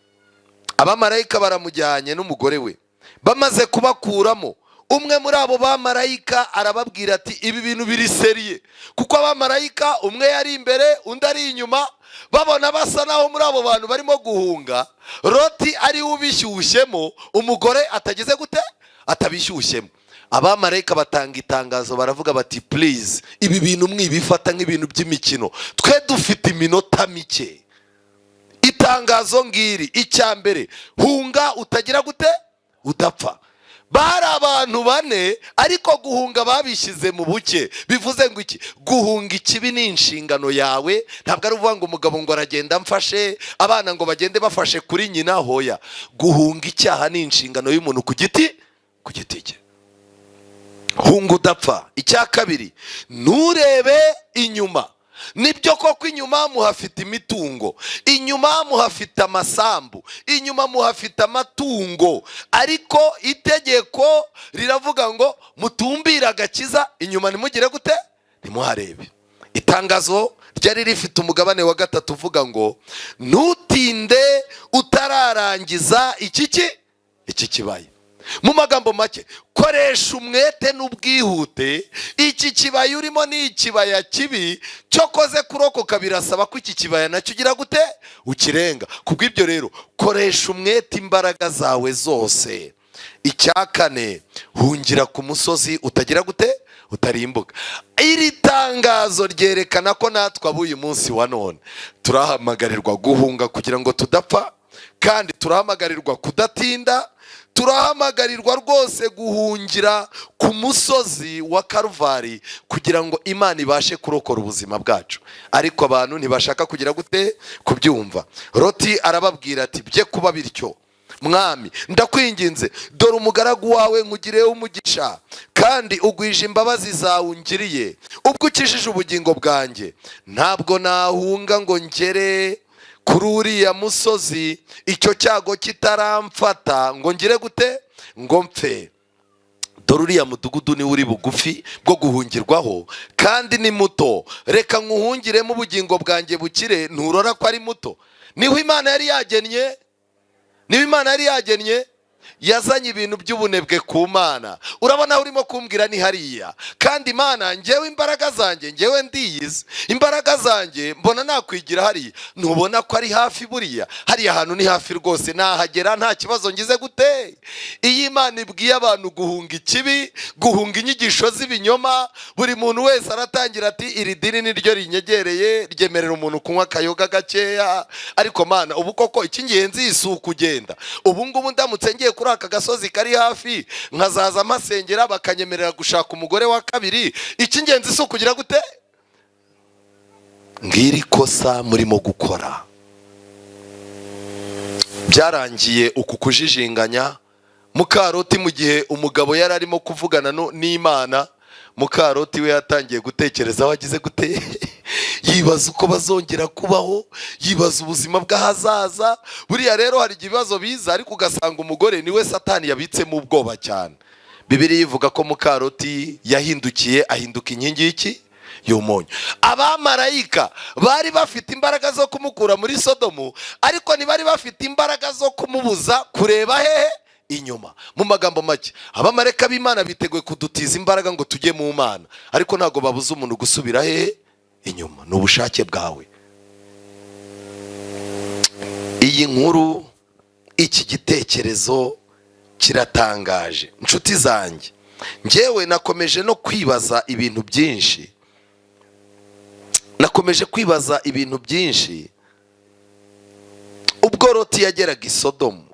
abamarayika baramujyanye n'umugore we. Bamaze kubakuramo, umwe muri abo bamarayika arababwira ati: "Ibi bintu biri sérieux." Kuko abamarayika umwe yari imbere, undi ari inyuma, babona basa naho muri abo bantu barimo guhunga, Loti ari we ubishyushyemo, umugore atagize gute? Atabishyushyemo. Abamarayika batanga itangazo, baravuga bati: "Please, ibi bintu mwibifata nk'ibintu by'imikino, twe dufite iminota mike. Itangazo ngiri: icya mbere, hunga utagira gute? Udapfa." Bari abantu bane, ariko guhunga babishyize mu buke. Bivuze ngo iki? Guhunga ikibi ni inshingano yawe. Ntabwo ari ukuvuga ngo umugabo ngo aragenda amfashe, abana ngo bagende bafashe kuri nyina. Hoya, guhunga icyaha ni inshingano y'umuntu ku giti cye. Hunga udapfa. Icya kabiri, nturebe inyuma. Nibyo koko, inyuma muhafite imitungo, inyuma muhafite amasambu, inyuma muhafite amatungo, ariko itegeko riravuga ngo mutumbire agakiza, inyuma ntimugire gute? Ntimuharebe. Itangazo ryari rifite umugabane wa gatatu uvuga ngo ntutinde utararangiza iki kibaya. Mu magambo make, koresha umwete n'ubwihute. Iki kibaya urimo ni ikibaya kibi, cyokoze kurokoka birasaba ko iki kibaya nacyo ugira gute? Ukirenga. Kubw'ibyo rero, koresha umwete, imbaraga zawe zose. Icya kane, hungira ku musozi utagira gute? Utarimbuka. Iri tangazo ryerekana ko natwe ab'uyu munsi wa none turahamagarirwa guhunga kugira ngo tudapfa, kandi turahamagarirwa kudatinda. Turahamagarirwa rwose guhungira ku musozi wa Karuvari kugira ngo Imana ibashe kurokora ubuzima bwacu, ariko abantu ntibashaka kugira gute? Kubyumva. Loti arababwira ati: "Bye kuba bityo, mwami, ndakwinginze. Dore umugaragu wawe nkugireho umugisha, kandi ugwije imbabazi zawe ungiriye ubwo ukijije ubugingo bwanjye. Ntabwo nahunga ngo ngere kuri uriya musozi icyo cyago kitaramfata ngo ngire gute? Ngo mpfe. Dore uriya mudugudu niwo uri bugufi bwo guhungirwaho, kandi ni muto. Reka nkuhungiremo, ubugingo bwanjye bukire. Nturora ko ari muto?" Niho Imana yari yagennye, niba Imana yari yagennye, yazanye ibintu by'ubunebwe ku Mana. Urabona aho urimo kumbwira ni hariya, kandi Imana, ngewe imbaraga zanjye, ngewe ndiyizi, imbaraga zanjye mbona nakwigira hariya. Ntubona ko ari hafi? Buriya hariya hantu ni hafi rwose, nahagera nta kibazo ngize gute. Iyo Imana ibwiye abantu guhunga ikibi, guhunga inyigisho z'ibinyoma, buri muntu wese aratangira ati: "Iri dini niryo rinyegereye, ryemerera umuntu kunywa akayoga gakeya." Ariko Mana, ubu koko icy'ingenzi si ukugenda? Ubu ngubu ndamutse ngiye kuri aka gasozi kari hafi, nkazaza amasengera, bakanyemerera gushaka umugore wa kabiri, icy'ingenzi si ukugira gute? Ngiri kosa murimo gukora. Byarangiye uku kujijinganya Mukaroti, mu gihe umugabo yari arimo kuvugana n'Imana, Mukaroti we yatangiye gutekereza aho agize gute? Yibaza uko bazongera kubaho, yibaza ubuzima bw'ahazaza. Buriya rero hari igihe ibibazo biza, ariko ugasanga umugore niwe Satani yabitsemo ubwoba cyane. Bibiliya ivuga ko Mukaroti yahindukiye, ahinduka inkingi y'iki? Y'umunyu. Abamarayika bari bafite imbaraga zo kumukura muri Sodomu, ariko ntibari bafite imbaraga zo kumubuza kureba hehe? Inyuma. Mu magambo make, abamarayika b'Imana biteguye kudutiza imbaraga ngo tujye mu Mana, ariko ntabwo babuza umuntu gusubira hehe? Inyuma. Ni ubushake bwawe. Iyi nkuru, iki gitekerezo kiratangaje, inshuti zanjye. Ngewe nakomeje no kwibaza ibintu byinshi, nakomeje kwibaza ibintu byinshi. Ubwo Loti yageraga i Sodomu,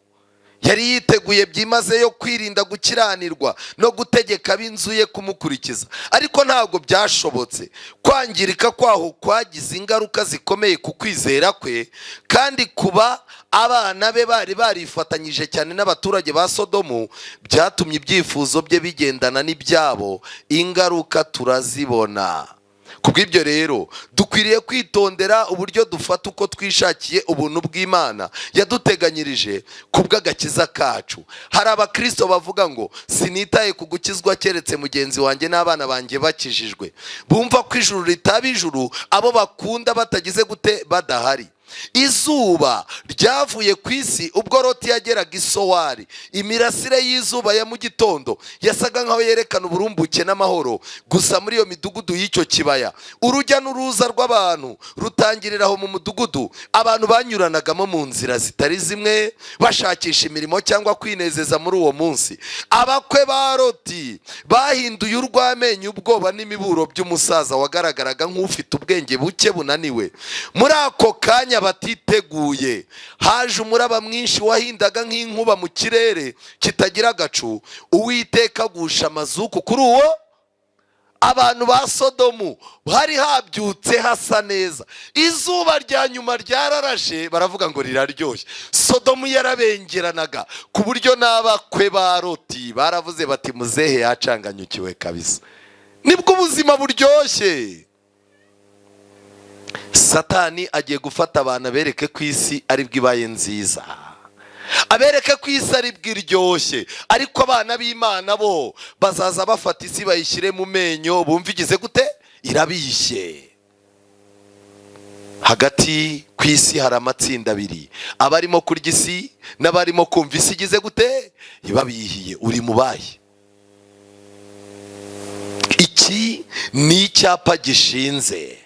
yari yiteguye byimazeyo kwirinda gukiranirwa no gutegeka ab'inzu ye kumukurikiza, ariko ntabwo byashobotse. Kwangirika kwaho kwagize ingaruka zikomeye ku kwizera kwe, kandi kuba abana be bari barifatanyije cyane n'abaturage ba Sodomu byatumye ibyifuzo bye bigendana n'ibyabo. Ingaruka turazibona. Kubw'ibyo rero, dukwiriye kwitondera uburyo dufata uko twishakiye ubuntu bw'Imana yaduteganyirije ku bw'agakiza kacu. Hari abakristo bavuga ngo: "Sinitaye ku gukizwa keretse mugenzi wanjye n'abana banjye bakijijwe." Bumva ko ijuru ritaba ijuru abo bakunda batagize gute? Badahari. Izuba ryavuye ku isi ubwo Loti yageraga i Sowari. Imirasire y'izuba ya mu gitondo yasaga nkaho yerekana uburumbuke n'amahoro gusa muri iyo midugudu y'icyo kibaya. Urujya n'uruza rw'abantu rutangirira aho mu mudugudu. Abantu banyuranagamo mu nzira zitari zimwe, bashakisha imirimo cyangwa kwinezeza muri uwo munsi. Abakwe ba Loti bahinduye urw'amenyo ubwoba n'imiburo by'umusaza wagaragaraga nk'ufite ubwenge buke bunaniwe. Muri ako kanya Kanya batiteguye, haje umuraba mwinshi wahindaga nk'inkuba mu kirere kitagira agacu. Uwiteka agusha amazuku kuri uwo. Abantu ba Sodomu hari habyutse hasa neza, izuba rya nyuma ryararashe, baravuga ngo riraryoshye. Sodomu yarabengeranaga ku buryo n'abakwe ba Loti baravuze bati: "Muzehe yacanganyukiwe kabisa, nibwo ubuzima buryoshye." Satani agiye gufata abantu, abereke ko isi aribwo ibaye nziza, abereke ko isi aribwo iryoshye, ariko abana b'Imana bo bazaza bafata isi bayishyire mu menyo, bumva igize gute, irabishye. Hagati ku isi hari amatsinda abiri: abarimo kurya isi n'abarimo kumva isi igize gute, ibabihiye. Uri mu bahe? Iki ni icyapa gishinze.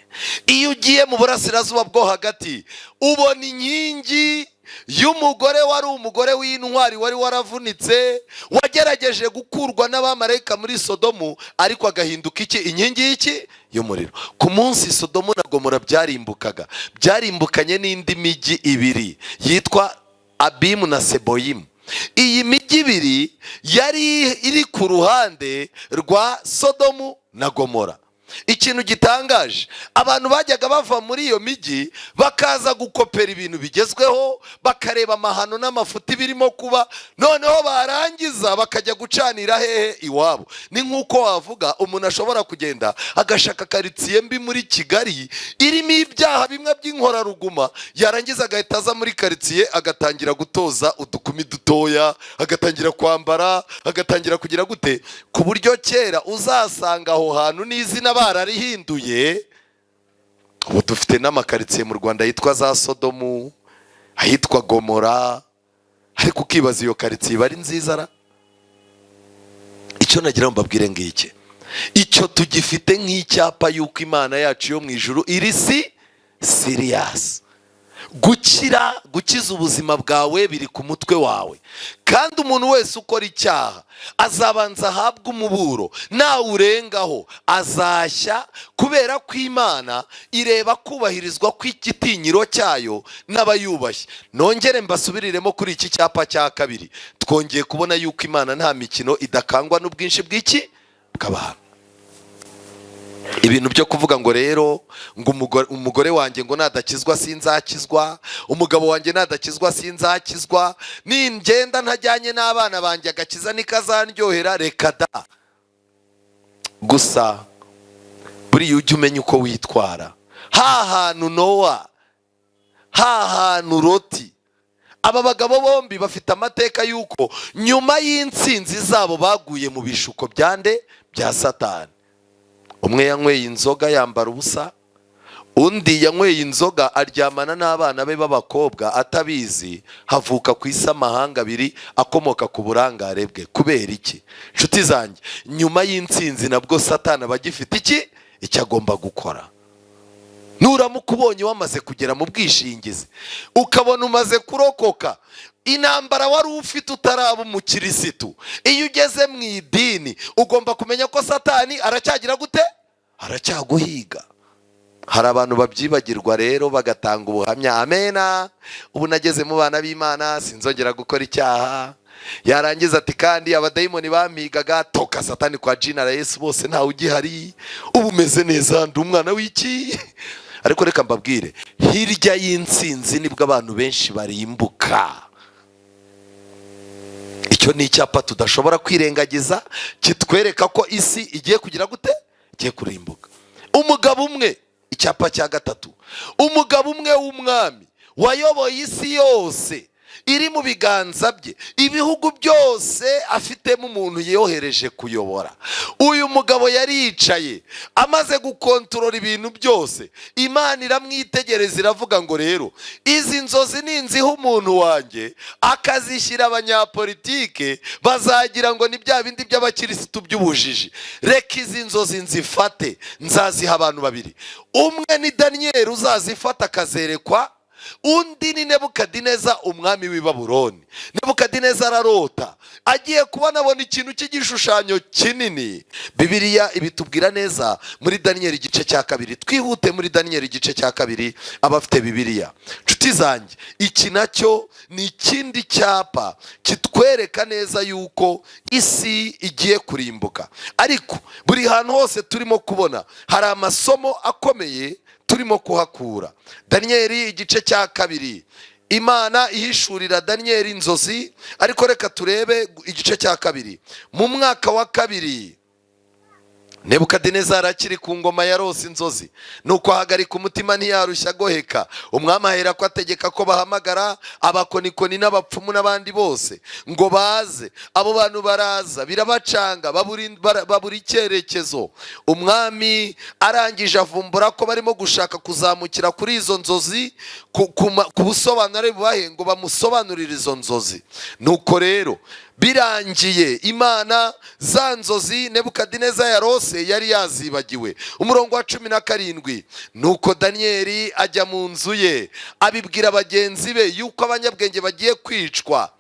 Iyo ugiye mu Burasirazuba bwo Hagati, ubona inkingi y'umugore wari umugore w'intwari, wari waravunitse, wagerageje gukurwa n'abamarayika muri Sodomu, ariko agahinduka iki? Inkingi y'iki? Y'umuriro. Ku munsi Sodomu na Gomora byarimbukaga, byarimbukanye n'indi mijyi ibiri yitwa Abimu na Seboyimu. Iyi mijyi ibiri yari iri ku ruhande rwa Sodomu na Gomora. Ikintu gitangaje, abantu bajyaga bava muri iyo mijyi bakaza gukopera ibintu bigezweho, bakareba amahano n'amafuti birimo kuba, noneho barangiza bakajya gucanira hehe? Iwabo. Ni nk'uko wavuga umuntu ashobora kugenda agashaka karitsiye mbi muri Kigali irimo ibyaha bimwe by'inkoraruguma, yarangiza agahita aza muri karitsiye agatangira gutoza udukumi dutoya, agatangira kwambara, agatangira kugira gute, ku buryo kera uzasanga aho hantu n'izina bararihinduye. Ubu dufite n'amakaritsiye mu Rwanda yitwa za Sodomu, ahitwa Gomora, ariko ukibaza iyo karitsiye iba ari nziza ra? Icyo nagira ngo mbabwire ngiki: icyo tugifite nk'icyapa y'uko Imana yacu yo mu ijuru iri si serious. Gukira, gukiza ubuzima bwawe biri ku mutwe wawe, kandi umuntu wese ukora icyaha azabanza ahabwe umuburo, nawurengaho azashya, kubera ko Imana ireba kubahirizwa kw'igitinyiro cyayo n'abayubashye. Nongere mbasubiriremo kuri iki cyapa cya kabiri: twongeye kubona yuko Imana nta mikino, idakangwa n'ubwinshi bw'iki? Bw'abantu. Ibintu byo kuvuga ngo rero ngo umugore wanjye ngo nadakizwa sinzakizwa, umugabo wanjye nadakizwa sinzakizwa, ningenda ntajyanye n'abana banjye agakiza ntikazandyohera, reka da. Gusa buriya ujya umenya uko witwara. Ha hantu Nowa, ha hantu Loti, aba bagabo bombi bafite amateka y'uko nyuma y'intsinzi zabo baguye mu bishuko byande? Bya Satani. Umwe yanyweye inzoga yambara ubusa, undi yanyweye inzoga aryamana n'abana be b'abakobwa atabizi, havuka ku isi amahanga abiri akomoka ku burangare bwe. Kubera iki? Inshuti zanjye, nyuma y'intsinzi nabwo Satani aba agifite iki? Icyo agomba gukora. Nuramuka ubonye wamaze kugera mu bwishingizi, ukabona umaze kurokoka intambara wari ufite utaraba umukirisitu, iyo ugeze mu idini ugomba kumenya ko Satani aracyagira gute? Aracyaguhiga. Hari abantu babyibagirwa rero, bagatanga ubuhamya: "Amena, ubu nageze mu bana b'Imana, sinzongera gukora icyaha." Yarangiza ati: "Kandi abadayimoni bampigaga, toka Satani kwa jina la Yesu, bose ntawe ugihari, ubu umeze neza, ndi umwana w'iki." Ariko reka mbabwire, hirya y'intsinzi nibwo abantu benshi barimbuka. Icyo ni icyapa tudashobora kwirengagiza, kitwereka ko isi igiye kugira gute? Igiye kurimbuka. Umugabo umwe, icyapa cya gatatu, umugabo umwe w'umwami wayoboye isi yose iri mu biganza bye, ibihugu byose afitemo umuntu yohereje kuyobora. Uyu mugabo yari yicaye amaze gukontorora ibintu byose, Imana iramwitegereza, iravuga ngo: "Rero izi nzozi ninziha umuntu wanjye akazishyira abanyapolitike, bazagira ngo ni bya bindi by'abakirisitu by'ubujiji. Reka izi nzozi nzifate, nzaziha abantu babiri. Umwe ni Daniyeli uzazifata akazerekwa." Undi ni Nebukadineza, umwami w'i Babuloni. Nebukadineza ararota, agiye kubona abona ikintu cy'igishushanyo kinini. Bibiliya ibitubwira neza muri Daniyeli igice cya 2. Twihute muri Daniyeli igice cya 2, abafite Bibiliya, nshuti zanjye. Iki nacyo ni ikindi cyapa kitwereka neza yuko isi igiye kurimbuka. Ariko buri hantu hose turimo kubona hari amasomo akomeye turimo kuhakura. Daniyeli igice cya 2, Imana ihishurira Daniyeli inzozi. Ariko reka turebe igice cya 2. Mu mwaka wa 2 Nebukadinezari akiri ku ngoma, yarose inzozi, nuko ahagarika umutima, ntiyarushya agoheka. Umwami ahera ko ategeka ko bahamagara abakonikoni n'abapfumu n'abandi bose ngo baze. Abo bantu baraza, birabacanga, babura icyerekezo. Umwami arangije avumbura ko barimo gushaka kuzamukira kuri izo nzozi ku busobanuro bubahe ngo bamusobanurire izo nzozi. Nuko rero birangiye, Imana za nzozi Nebukadineza yarose yari yazibagiwe. Umurongo wa 17: nuko Daniyeli ajya mu nzu ye, abibwira bagenzi be yuko abanyabwenge bagiye kwicwa,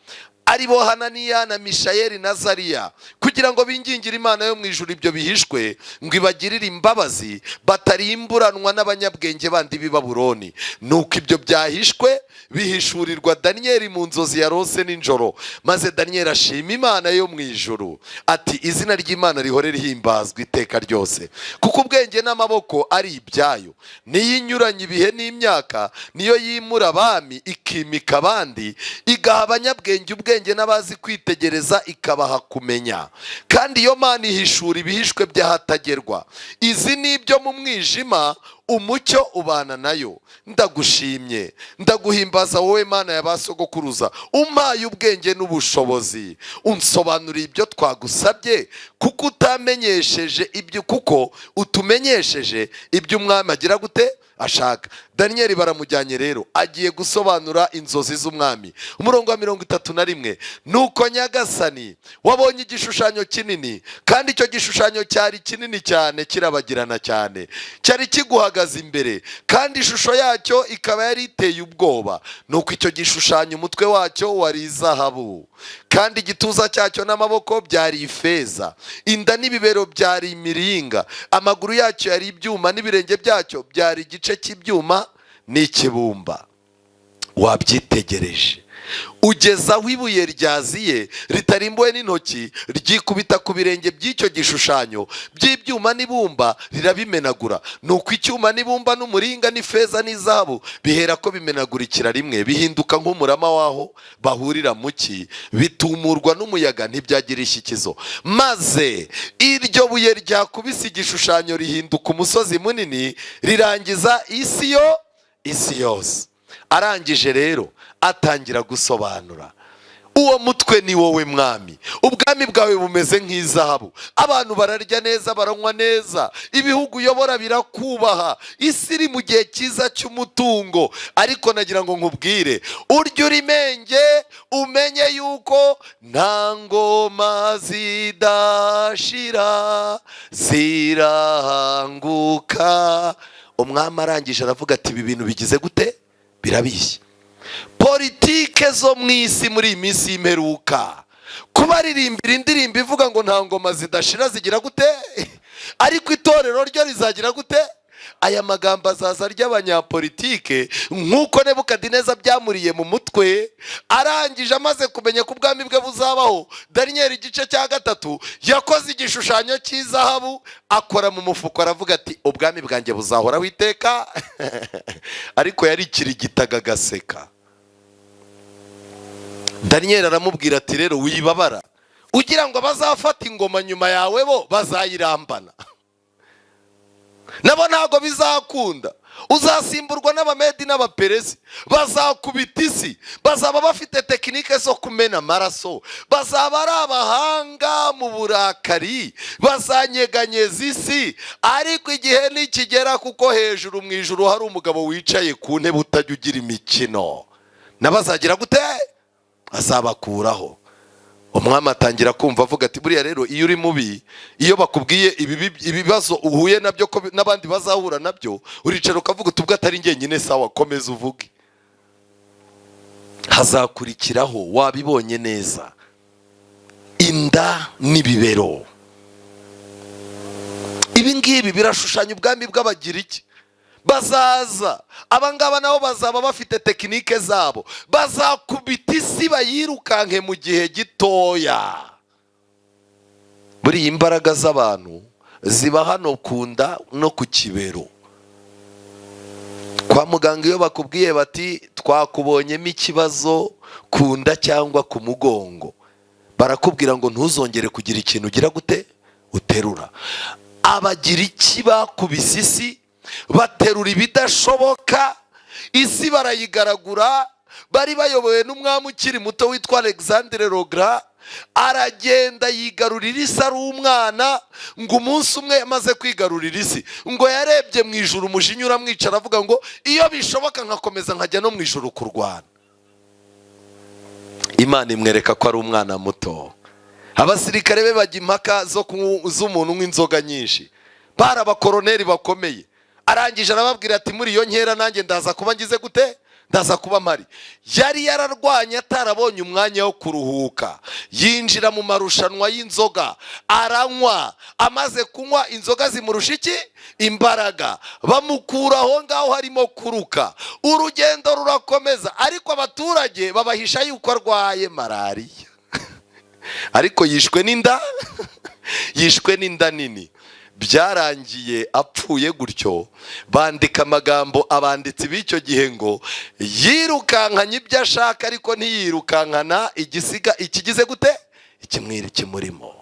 ari bo Hananiya na Mishayeli na Zariya, kugira ngo bingingire Imana yo mu ijuru ibyo bihishwe, ngo ibagirire imbabazi, batarimburanwa n'abanyabwenge bandi b'i Babuloni. Nuko ibyo byahishwe bihishurirwa Daniyeli mu nzozi yarose nijoro. Maze Daniyeli ashima Imana yo mu ijuru, ati: "Izina ry'Imana rihore rihimbazwa iteka ryose, kuko ubwenge n'amaboko ari ibyayo. Niyo inyuranye ibihe n'imyaka, niyo yimura abami ikimika abandi, igaha abanyabwenge ubwenge, n'abazi kwitegereza ikabaha kumenya. Kandi iyo Mana ihishura ibihishwe by'ahatagerwa, izi ni ibyo mu mwijima, umucyo ubana nayo. Ndagushimye, ndaguhimbaza, wowe Mana ya ba sogokuruza, umpaye ubwenge n'ubushobozi, unsobanuriye ibyo twagusabye, kuko utamenyesheje ibyo, kuko utumenyesheje ibyo umwami agira gute ashaka." Daniyeli baramujyanye rero, agiye gusobanura inzozi z'umwami. Umurongo wa 31: nuko nyagasani, wabonye igishushanyo kinini, kandi icyo gishushanyo cyari kinini cyane, kirabagirana cyane, cyari kiguhagaze imbere, kandi ishusho yacyo ikaba yari iteye ubwoba. Nuko icyo gishushanyo, umutwe wacyo wari izahabu, kandi igituza cyacyo n'amaboko byari ifeza, inda n'ibibero byari imiringa, amaguru yacyo yari ibyuma, n'ibirenge byacyo byari igice cy'ibyuma n'ikibumba. Wabyitegereje ugeza aho ibuye ryaziye ritarimbuwe n'intoki, ryikubita ku birenge by'icyo gishushanyo by'ibyuma n'ibumba, rirabimenagura. Nuko icyuma n'ibumba n'umuringa n'ifeza n'izahabu bihera ko bimenagurikira rimwe, bihinduka nk'umurama w'aho bahurira mu cyi, bitumurwa n'umuyaga, ntibyagira ishyikizo. Maze iryo buye ryakubise igishushanyo rihinduka umusozi munini, rirangiza isi yose. Arangije rero atangira gusobanura. Uwo mutwe ni wowe mwami, ubwami bwawe bumeze nk'izahabu, abantu bararya neza, baranywa neza, ibihugu uyobora birakubaha, isi iri mu gihe cyiza cy'umutungo. Ariko nagira ngo nkubwire, urya urimenge, umenye yuko nta ngoma zidashira zirahanguka. Umwami arangije aravuga ati: "Ibi bintu bigize gute? Birabishye." Politike zo mu isi muri iyi minsi y'imperuka, kubaririmbira indirimbo ivuga ngo nta ngoma zidashira zigira gute, ariko itorero ryo rizagira gute? Aya magambo azaza ry'abanyapolitike, nk'uko Nebukadineza byamuriye mu mutwe. Arangije, amaze kumenya ko ubwami bwe buzabaho, Daniyeli igice cya 3, yakoze igishushanyo cy'izahabu, akora mu mufuko, aravuga ati: "Ubwami bwanjye buzahoraho iteka." Ariko yarikirigitaga agaseka. Daniyeli aramubwira ati: "Rero wibabara ugira ngo abazafata ingoma nyuma yawe bo bazayirambana, nabo ntabwo bizakunda. Uzasimburwa n'Abamedi n'Abaperesi, bazakubita isi, bazaba bafite tekinike zo kumena amaraso, bazaba ari abahanga mu burakari, bazanyeganyeza isi. Ariko igihe nikigera, kuko hejuru mu ijuru hari umugabo wicaye ku ntebe utajya ugira imikino, nabazagira gute? Azabakuraho." Umwami atangira kumva, avuga ati: "Buriya rero iyo uri mubi, iyo bakubwiye ibibazo uhuye nabyo ko n'abandi bazahura nabyo, uricara ukavuga uti: 'Ubwo atari njyenyine, sawa, komeza uvuge.'" Hazakurikiraho, wabibonye neza, inda n'ibibero. Ibi ngibi birashushanya ubwami bw'Abagiriki. Bazaza abangaba nabo bazaba bafite tekinike zabo, bazakubita isi bayirukanke mu gihe gitoya. Buriya imbaraga z'abantu ziba hano ku nda no ku kibero. Kwa muganga iyo bakubwiye bati: "Twakubonyemo ikibazo ku nda cyangwa ku mugongo," barakubwira ngo ntuzongere kugira ikintu ugira gute uterura. Abagiriki bakubise isi, baterura ibidashoboka, isi barayigaragura. Bari bayobowe n'umwami ukiri muto witwa Alexandre le Grand. Aragenda yigarurira isi ari umwana. Ngo umunsi umwe amaze kwigarurira isi, ngo yarebye mu ijuru, umujinya uramwica, aravuga ngo: "Iyo bishoboka nkakomeza nkajya no mu ijuru kurwana." Imana imwereka ko ari umwana muto. Abasirikare be bajya impaka z'umuntu unywa inzoga nyinshi, bari abakoroneri bakomeye. Arangije arababwira ati: "Muri iyo nkera nanjye ndaza kuba ngize gute? Ndaza kuba mpari." Yari yararwanye, atarabonye umwanya wo kuruhuka, yinjira mu marushanwa y'inzoga, aranywa. Amaze kunywa, inzoga zimurusha iki? Imbaraga. Bamukura aho ngaho harimo kuruka, urugendo rurakomeza, ariko abaturage babahisha yuko arwaye malariya. Ariko yishwe n'inda, yishwe n'inda nini. Byarangiye apfuye gutyo. Bandika amagambo abanditsi b'icyo gihe ngo: "Yirukankanye ibyo ashaka, ariko ntiyirukankana igisiga ikigize gute? Ikimwira ikimurimo."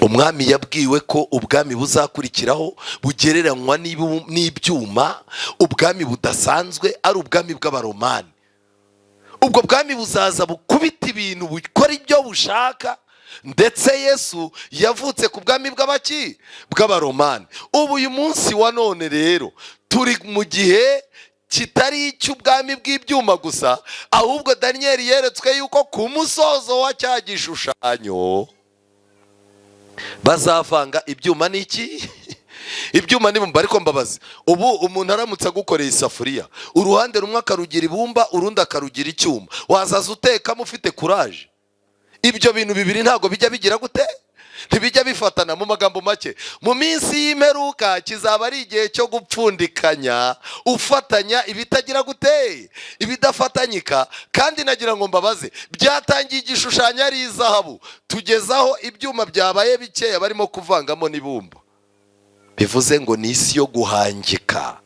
Umwami yabwiwe ko ubwami buzakurikiraho bugereranywa n'ibyuma, ubwami budasanzwe, ari ubwami bw'Abaromani. Ubwo bwami buzaza bukubita ibintu, bukora ibyo bushaka. Ndetse Yesu yavutse ku bwami bw'abaki? Bw'Abaromani. Ubu uyu munsi wa none rero turi mu gihe kitari icy'ubwami bw'ibyuma gusa, ahubwo Daniyeli yeretswe yuko ku musozo wa cya gishushanyo bazavanga ibyuma n'iki? Ibyuma n'ibumba. Ariko mbabazi, ubu umuntu aramutse agukoreye isafuriya, uruhande rumwe akarugira ibumba, urundi akarugira icyuma, wazaza utekamo ufite courage? Ibyo bintu bibiri ntabwo bijya bigira gute? Ntibijya bifatana. Mu magambo make, mu minsi y'imperuka kizaba ari igihe cyo gupfundikanya, ufatanya ibitagira gute? Ibidafatanyika. Kandi nagira ngo mbabaze, byatangiye igishushanyo ari izahabu, tugezaho ibyuma byabaye bikeya, barimo kuvangamo n'ibumba. Bivuze ngo ni isi yo guhangika.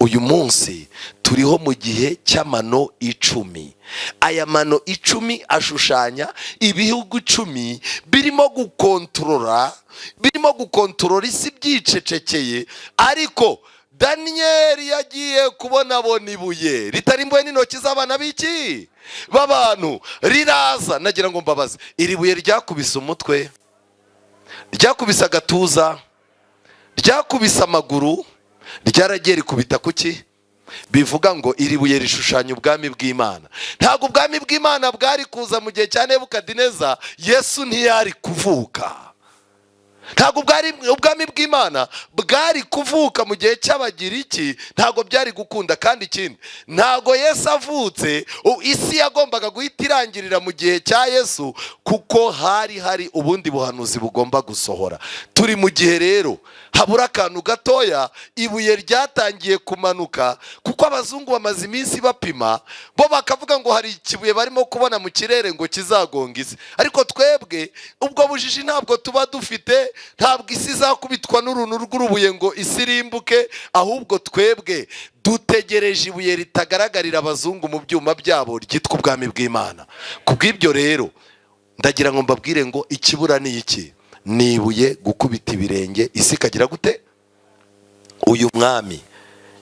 Uyu munsi turiho mu gihe cy'amano 10. Aya mano 10 ashushanya ibihugu 10 birimo gukontorora isi byicecekeye. Ariko Daniyeli yagiye kubona, abona ibuye ritarimbuwe n'intoki z'abana b'iki? B'abantu, riraza. Nagira ngo mbabaze, iri buye ryakubise umutwe, ryakubise agatuza, ryakubise amaguru, ryaragiye rikubita kuki? Bivuga ngo iri buye rishushanya ubwami bw'Imana. Ntabwo ubwami bw'Imana bwari kuza mu gihe cya Nebukadineza, Yesu ntiyari kuvuka. Ntabwo ubwami bw'Imana bwari kuvuka mu gihe cy'Abagiriki, ntabwo byari gukunda. Kandi ikindi, ntabwo Yesu avutse isi yagombaga guhita irangirira mu gihe cya Yesu, kuko hari hari ubundi buhanuzi bugomba gusohora. Turi mu gihe rero habura akantu gatoya. Ibuye ryatangiye kumanuka, kuko abazungu bamaze iminsi bapima, bo bakavuga ngo hari ikibuye barimo kubona mu kirere ngo kizagonga isi. Ariko twebwe ubwo bujiji ntabwo tuba dufite. Ntabwo isi izakubitwa n'uruntu rw'urubuye ngo isi irimbuke, ahubwo twebwe dutegereje ibuye ritagaragarira abazungu mu byuma byabo, ryitwa ubwami bw'Imana. Ku bw'ibyo rero ndagira ngo mbabwire ngo ikibura ni iki? Ni ibuye gukubita ibirenge, isi ikagira gute? Uyu mwami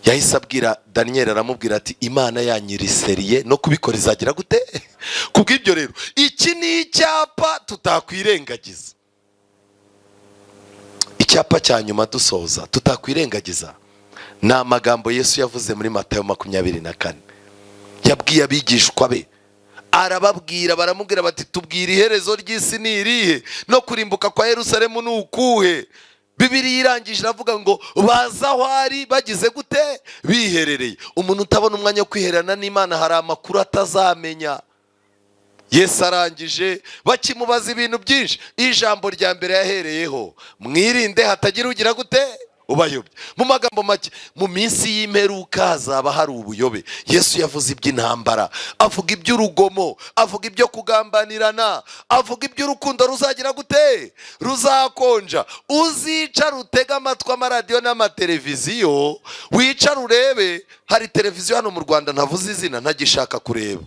yahise abwira Daniyeli, aramubwira ati: "Imana yanyiriseriye no kubikora izagira gute?" Ku bw'ibyo rero iki ni icyapa tutakwirengagiza. Icyapa cya nyuma dusoza tutakwirengagiza ni amagambo Yesu yavuze muri Matayo 24. Yabwiye abigishwa be, arababwira, baramubwira bati: "Tubwire, iherezo ry'isi ni irihe? No kurimbuka kwa Yerusalemu ni ukuhe?" Bibiliya irangije iravuga ngo baza aho ari bagize gute? Biherereye. Umuntu utabona umwanya wo kwihererana n'Imana hari amakuru atazamenya. Yesu arangije bakimubaza ibintu byinshi, ijambo rya mbere yahereyeho: "Mwirinde hatagira ugira gute? Ubayobye." Mu magambo make, mu minsi y'imperuka hazaba hari ubuyobe. Yesu yavuze iby'intambara, avuga iby'urugomo, avuga ibyo kugambanirana, avuga iby'urukundo ruzagira gute? Ruzakonja. Uzicara utege amatwi amaradiyo n'amateleviziyo, wicara urebe. Hari televiziyo hano mu Rwanda ntavuze izina, ntagishaka kureba.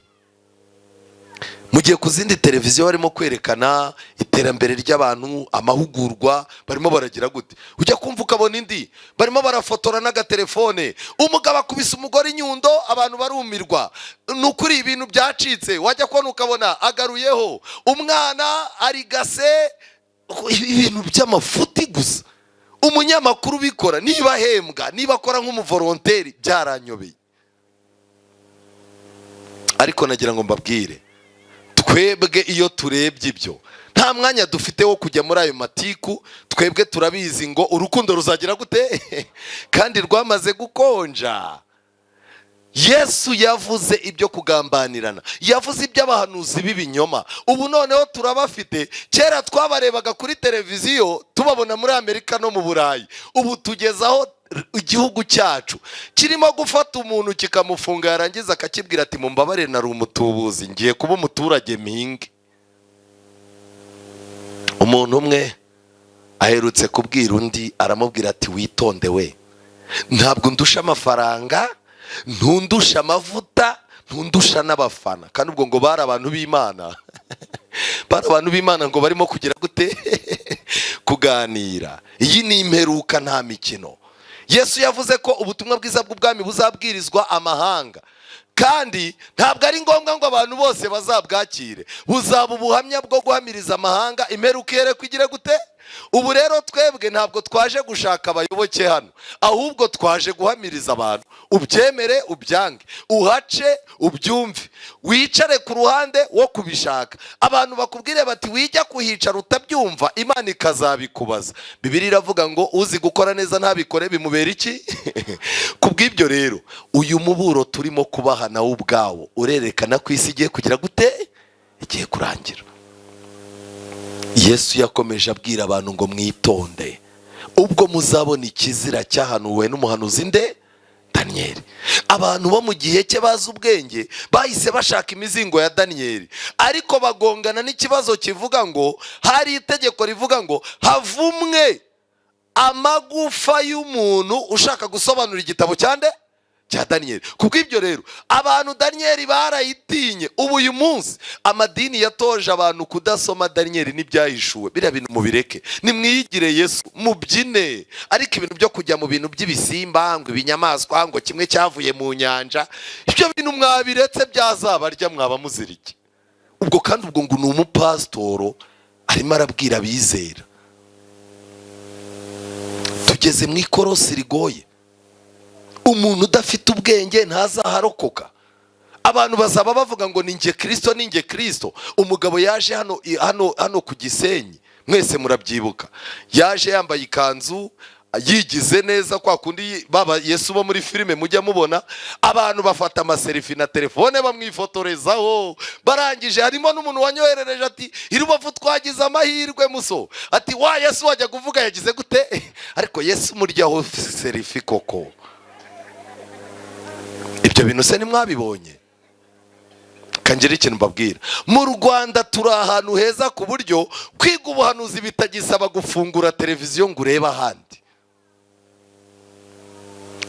Mu gihe ku zindi televiziyo barimo kwerekana iterambere ry'abantu, amahugurwa, barimo baragira gute, ujya kumva ukabona indi barimo barafotora n'agatelefone, umugabo akubise umugore inyundo, abantu barumirwa. Ni ukuri ibintu byacitse. Wajya kubona ukabona agaruyeho umwana arigase, ibintu by'amafuti gusa. Umunyamakuru ubikora, niba ahembwa, niba akora nk'umuvolonteri, byaranyobeye. Ariko nagira ngo mbabwire, twebwe iyo turebye ibyo, nta mwanya dufite wo kujya muri ayo matiku. Twebwe turabizi ngo urukundo ruzagira gute? Kandi rwamaze gukonja. Yesu yavuze ibyo kugambanirana, yavuze iby'abahanuzi b'ibinyoma. Ubu noneho turabafite. Kera twabarebaga kuri televiziyo, tubabona muri Amerika no mu Burayi. Ubu tugeze aho igihugu cyacu kirimo gufata umuntu kikamufunga, yarangiza akakibwira ati: "Mumbabarire, nari umutubuzi, ngiye kuba umuturage mpinge." Umuntu umwe aherutse kubwira undi, aramubwira ati: "Witonde we, ntabwo ndusha amafaranga, ntundusha amavuta, ntundusha n'abafana." Kandi ubwo ngo bari abantu b'Imana, bari abantu b'Imana ngo barimo kugira gute? Kuganira. Iyi ni imperuka, nta mikino. Yesu yavuze ko ubutumwa bwiza bw'ubwami buzabwirizwa amahanga, kandi ntabwo ari ngombwa ngo abantu bose bazabwakire. Buzaba ubuhamya bwo guhamiriza amahanga, imperuka ihere igire gute? Ubu rero twebwe ntabwo twaje gushaka abayoboke hano, ahubwo twaje guhamiriza abantu. Ubyemere, ubyange, uhace, ubyumve, wicare ku ruhande wo kubishaka, abantu bakubwire bati: "Wijya kuhicara utabyumva," Imana ikazabikubaza. Bibiliya iravuga ngo uzi gukora neza ntabikore bimubera iki? Ku bw'ibyo rero, uyu muburo turimo kubaha nawo ubwawo urerekana ko isi igiye kugira gute? Igiye kurangira. Yesu yakomeje abwira abantu ngo: "Mwitonde ubwo muzabona ikizira cyahanuwe n'umuhanuzi nde? Daniyeli." Abantu bo mu gihe cye bazi ubwenge bahise bashaka imizingo ya Daniyeli, ariko bagongana n'ikibazo kivuga ngo hari itegeko rivuga ngo havumwe amagufa y'umuntu ushaka gusobanura igitabo cya nde? Cya Daniyeli. Ku bw'ibyo rero, abantu Daniyeli barayitinye. Ubu uyu munsi amadini yatoje abantu kudasoma Daniyeli n'Ibyahishuwe. Biriya bintu mubireke, nimwiyigire Yesu, mubyine. Ariko ibintu byo kujya mu bintu by'ibisimba, ngo ibinyamaswa, ngo kimwe cyavuye mu nyanja, ibyo bintu mwabiretse, byazabarya. Mwaba muzira iki? Ubwo kandi ubwo ngo ni umupasitoro arimo arabwira abizera. Tugeze mu ikorosi rigoye. Umuntu udafite ubwenge ntazaharokoka. Abantu bazaba bavuga ngo: "Ni njye Kirisito, ni njye Kirisito." Umugabo yaje hano ku Gisenyi, mwese murabyibuka, yaje yambaye ikanzu, yigize neza kwa kundi baba Yesu bo muri filime mujya mubona. Abantu bafata amaselfie na telefone bamwifotorezaho. Barangije, harimo n'umuntu wanyoherereje ati: "I Rubavu twagize amahirwe muso," ati: "Wa Yesu wajya kuvuga yagize gute?" Ariko Yesu muryaho selfie koko? Ibyo bintu se ntimwabibonye? Kangira ikintu mbabwira: mu Rwanda turi ahantu heza ku buryo kwiga ubuhanuzi bitagisaba gufungura televiziyo ngo urebe ahandi.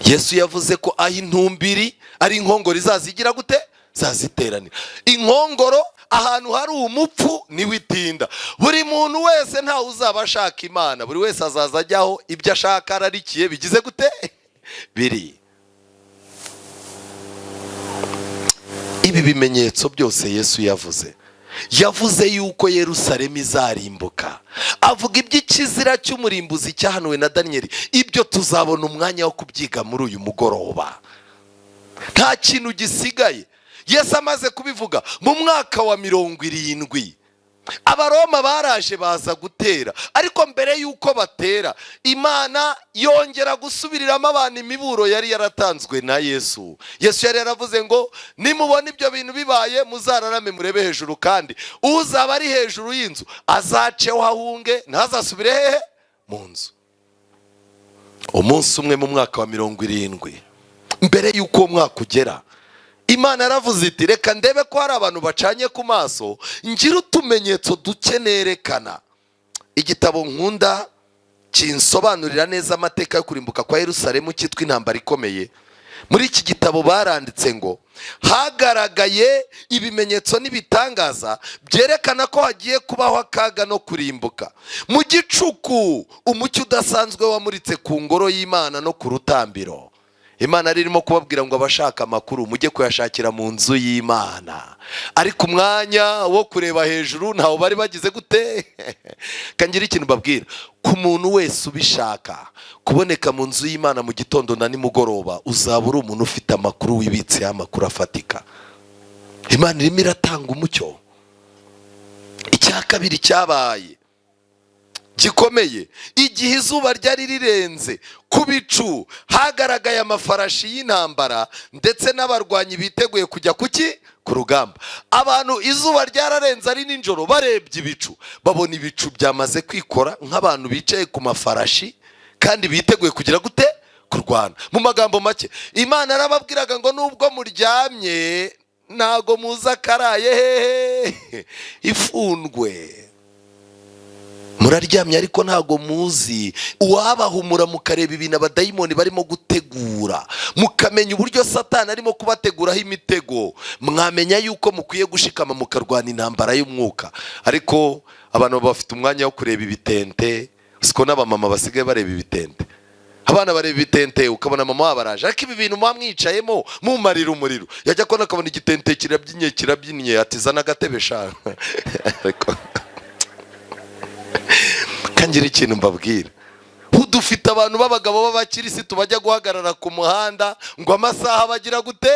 Yesu yavuze ko aho intumbiri ari, inkongoro izazigira gute? Zaziteranira. Inkongoro ahantu hari umupfu niwe itinda. Buri muntu wese, ntawe uzaba ashaka Imana, buri wese azaza ajyaho ibyo ashaka ararikiye bigize gute? Biri. Ibi bimenyetso byose Yesu yavuze, yavuze yuko Yerusalemu izarimbuka, avuga iby'ikizira cy'umurimbuzi cyahanuwe na Daniyeli. Ibyo tuzabona umwanya wo kubyiga muri uyu mugoroba. Nta kintu gisigaye. Yesu amaze kubivuga mu mwaka wa 70. Abaroma baraje baza gutera, ariko mbere y'uko batera, Imana yongera gusubiriramo abantu imiburo yari yaratanzwe na Yesu. Yesu yari yaravuze ngo: "Nimubona ibyo bintu bibaye, muzararame murebe hejuru, kandi uzaba ari hejuru y'inzu azaceho ahunge, ntazasubire hehe? Mu nzu." Umunsi umwe mu mwaka wa 70, mbere y'uko uwo mwaka ugera, Imana yaravuze iti: "Reka ndebe ko hari abantu bacanye ku maso, ngira utumenyetso duke nerekana." Igitabo nkunda kinsobanurira neza amateka yo kurimbuka kwa Yerusalemu cyitwa Intambara Ikomeye. Muri iki gitabo baranditse ngo hagaragaye ibimenyetso n'ibitangaza byerekana ko hagiye kubaho akaga no kurimbuka. Mu gicuku, umucyo udasanzwe wamuritse ku ngoro y'Imana no ku rutambiro. Imana yari irimo kubabwira ngo: "Abashaka amakuru mujye kuyashakira mu nzu y'Imana." Ariko umwanya wo kureba hejuru ntawo bari bagize gute? Kangira ikintu babwira: ku muntu wese ubishaka kuboneka mu nzu y'Imana mu gitondo na nimugoroba, uzaba uri umuntu ufite amakuru, wibitseho amakuru afatika. Imana irimo iratanga umucyo. Icya kabiri cyabaye gikomeye: igihe izuba ryari rirenze, ku bicu hagaragaye amafarashi y'intambara ndetse n'abarwanyi biteguye kujya kuki? Ku rugamba. Abantu, izuba ryararenze ari nijoro, barebye ibicu, babona ibicu byamaze kwikora nk'abantu bicaye ku mafarashi kandi biteguye kugira gute? Kurwana. Mu magambo make, Imana yarababwiraga ngo: "Nubwo muryamye, ntago muzi akaraye hehe ifundwe. Muraryamye, ariko ntago muzi uwabahumura, mukareba ibintu abadayimoni barimo gutegura, mukamenya uburyo Satani arimo kubateguraho imitego, mwamenya yuko mukwiye gushikama mukarwana intambara y'umwuka." Ariko abantu bafite umwanya wo kureba ibitente. Siko n'abamama basigaye bareba ibitente, abana bareba ibitente, ukabona mama wabo araje: "Ariko ibi bintu muba mwicayemo mumarira umuriro?" Yajya kubona akabona igitente kirabyinye, kirabyinye, ati: "Zana agatebe sha." Ariko kangira ikintu mbabwira: dufite abantu b'abagabo b'abakirisitu bajya guhagarara ku muhanda ngo amasaha bagira gute?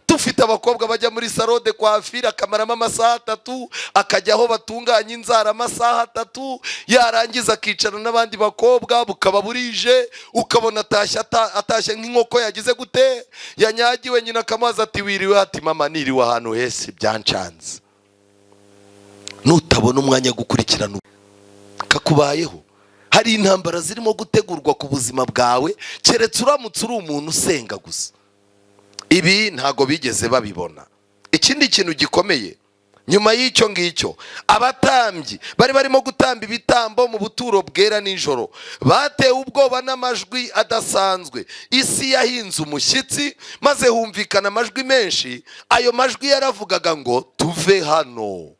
Dufite abakobwa bajya muri salon de coiffure akamaramo amasaha 3, akajya aho batunganya inzara amasaha 3, yarangiza akicara n'abandi bakobwa bukaba burije, ukabona atashye atashye nk'inkoko yagize gute? Yanyagiwe. Nyina akamubaza ati: "Wiriwe?" Ati: "Mama, niriwe ahantu hese byancanze." Nutabona umwanya wo gukurikirana kakubayeho, hari intambara zirimo gutegurwa ku buzima bwawe, keretse uramutse uri umuntu usenga gusa. Ibi ntago bigeze babibona. Ikindi kintu gikomeye nyuma y'icyo ngicyo, abatambyi bari barimo gutamba ibitambo mu buturo bwera nijoro batewe ubwoba n'amajwi adasanzwe. Isi yahinze umushyitsi, maze humvikana amajwi menshi. Ayo majwi yaravugaga ngo: "Tuve hano."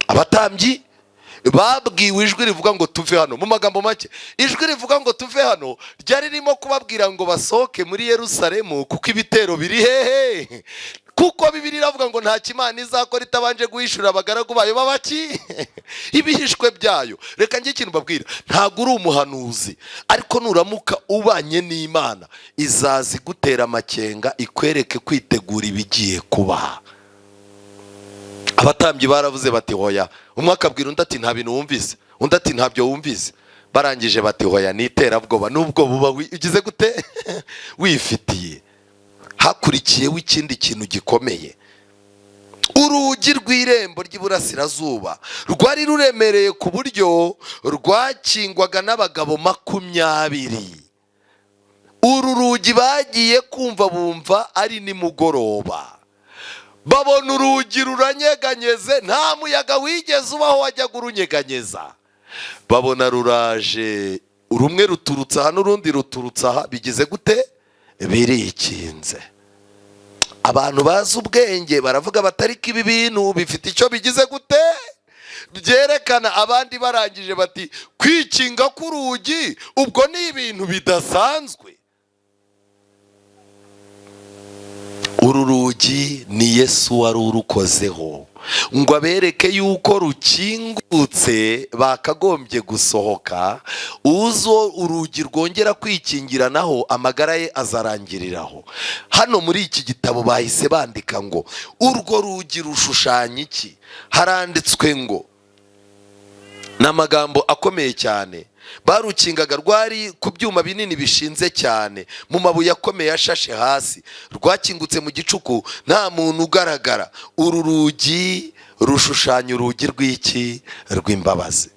Abatambyi babwiwe ijwi rivuga ngo: "Tuve hano." Mu magambo make, ijwi rivuga ngo "Tuve hano" ryari ririmo kubabwira ngo basohoke muri Yerusalemu, kuko ibitero biri hehe? Kuko Bibiliya iravuga ngo nta Imana izakora itabanje guhishurira abagaragu bayo babaki ibihishwe byayo. Reka njye ikintu mbabwira: ntabwo uri umuhanuzi, ariko nuramuka ubanye n'Imana, izaza igutera amakenga, ikwereke kwitegura ibigiye kuba. Abatambyi baravuze bati: "Hoya." Umwe akabwira undi ati: "Nta bintu wumvise?" Undi ati: "Ntabyo wumvise?" Barangije bati: "Hoya, ni iterabwoba, nubwo buba ugize gute wifitiye." Hakurikiyeho ikindi kintu gikomeye: urugi rw'irembo ry'iburasirazuba rwari ruremereye ku buryo rwakingwaga n'abagabo 20. Uru rugi bagiye kumva bumva ari nimugoroba, babona urugi ruranyeganyeze. Nta muyaga wigeze ubaho wajyaga urunyeganyeza. Babona ruraje, rumwe ruturutse aha n'urundi ruturutse aha, bigize gute? Birikinze. Abantu bazi ubwenge baravuga batariko ibi bintu bifite icyo bigize gute? Byerekana. Abandi barangije bati: "Kwikinga k'urugi ubwo ni ibintu bidasanzwe." Uru rugi ni Yesu wari urukozeho. Ngo abereke yuko rukingutse, bakagombye gusohoka. Uzo urugi rwongera kwikingiranaho, amagara ye azarangiriraho. Hano muri iki gitabo bahise bandika ngo urwo rugi rushushanya iki? Haranditswe ngo, ni amagambo akomeye cyane, barukingaga rwari ku byuma binini bishinze cyane mu mabuye akomeye ashashe hasi. Rwakingutse mu gicuku, nta muntu ugaragara. Uru rugi rushushanya urugi rw'iki? Rw'imbabazi.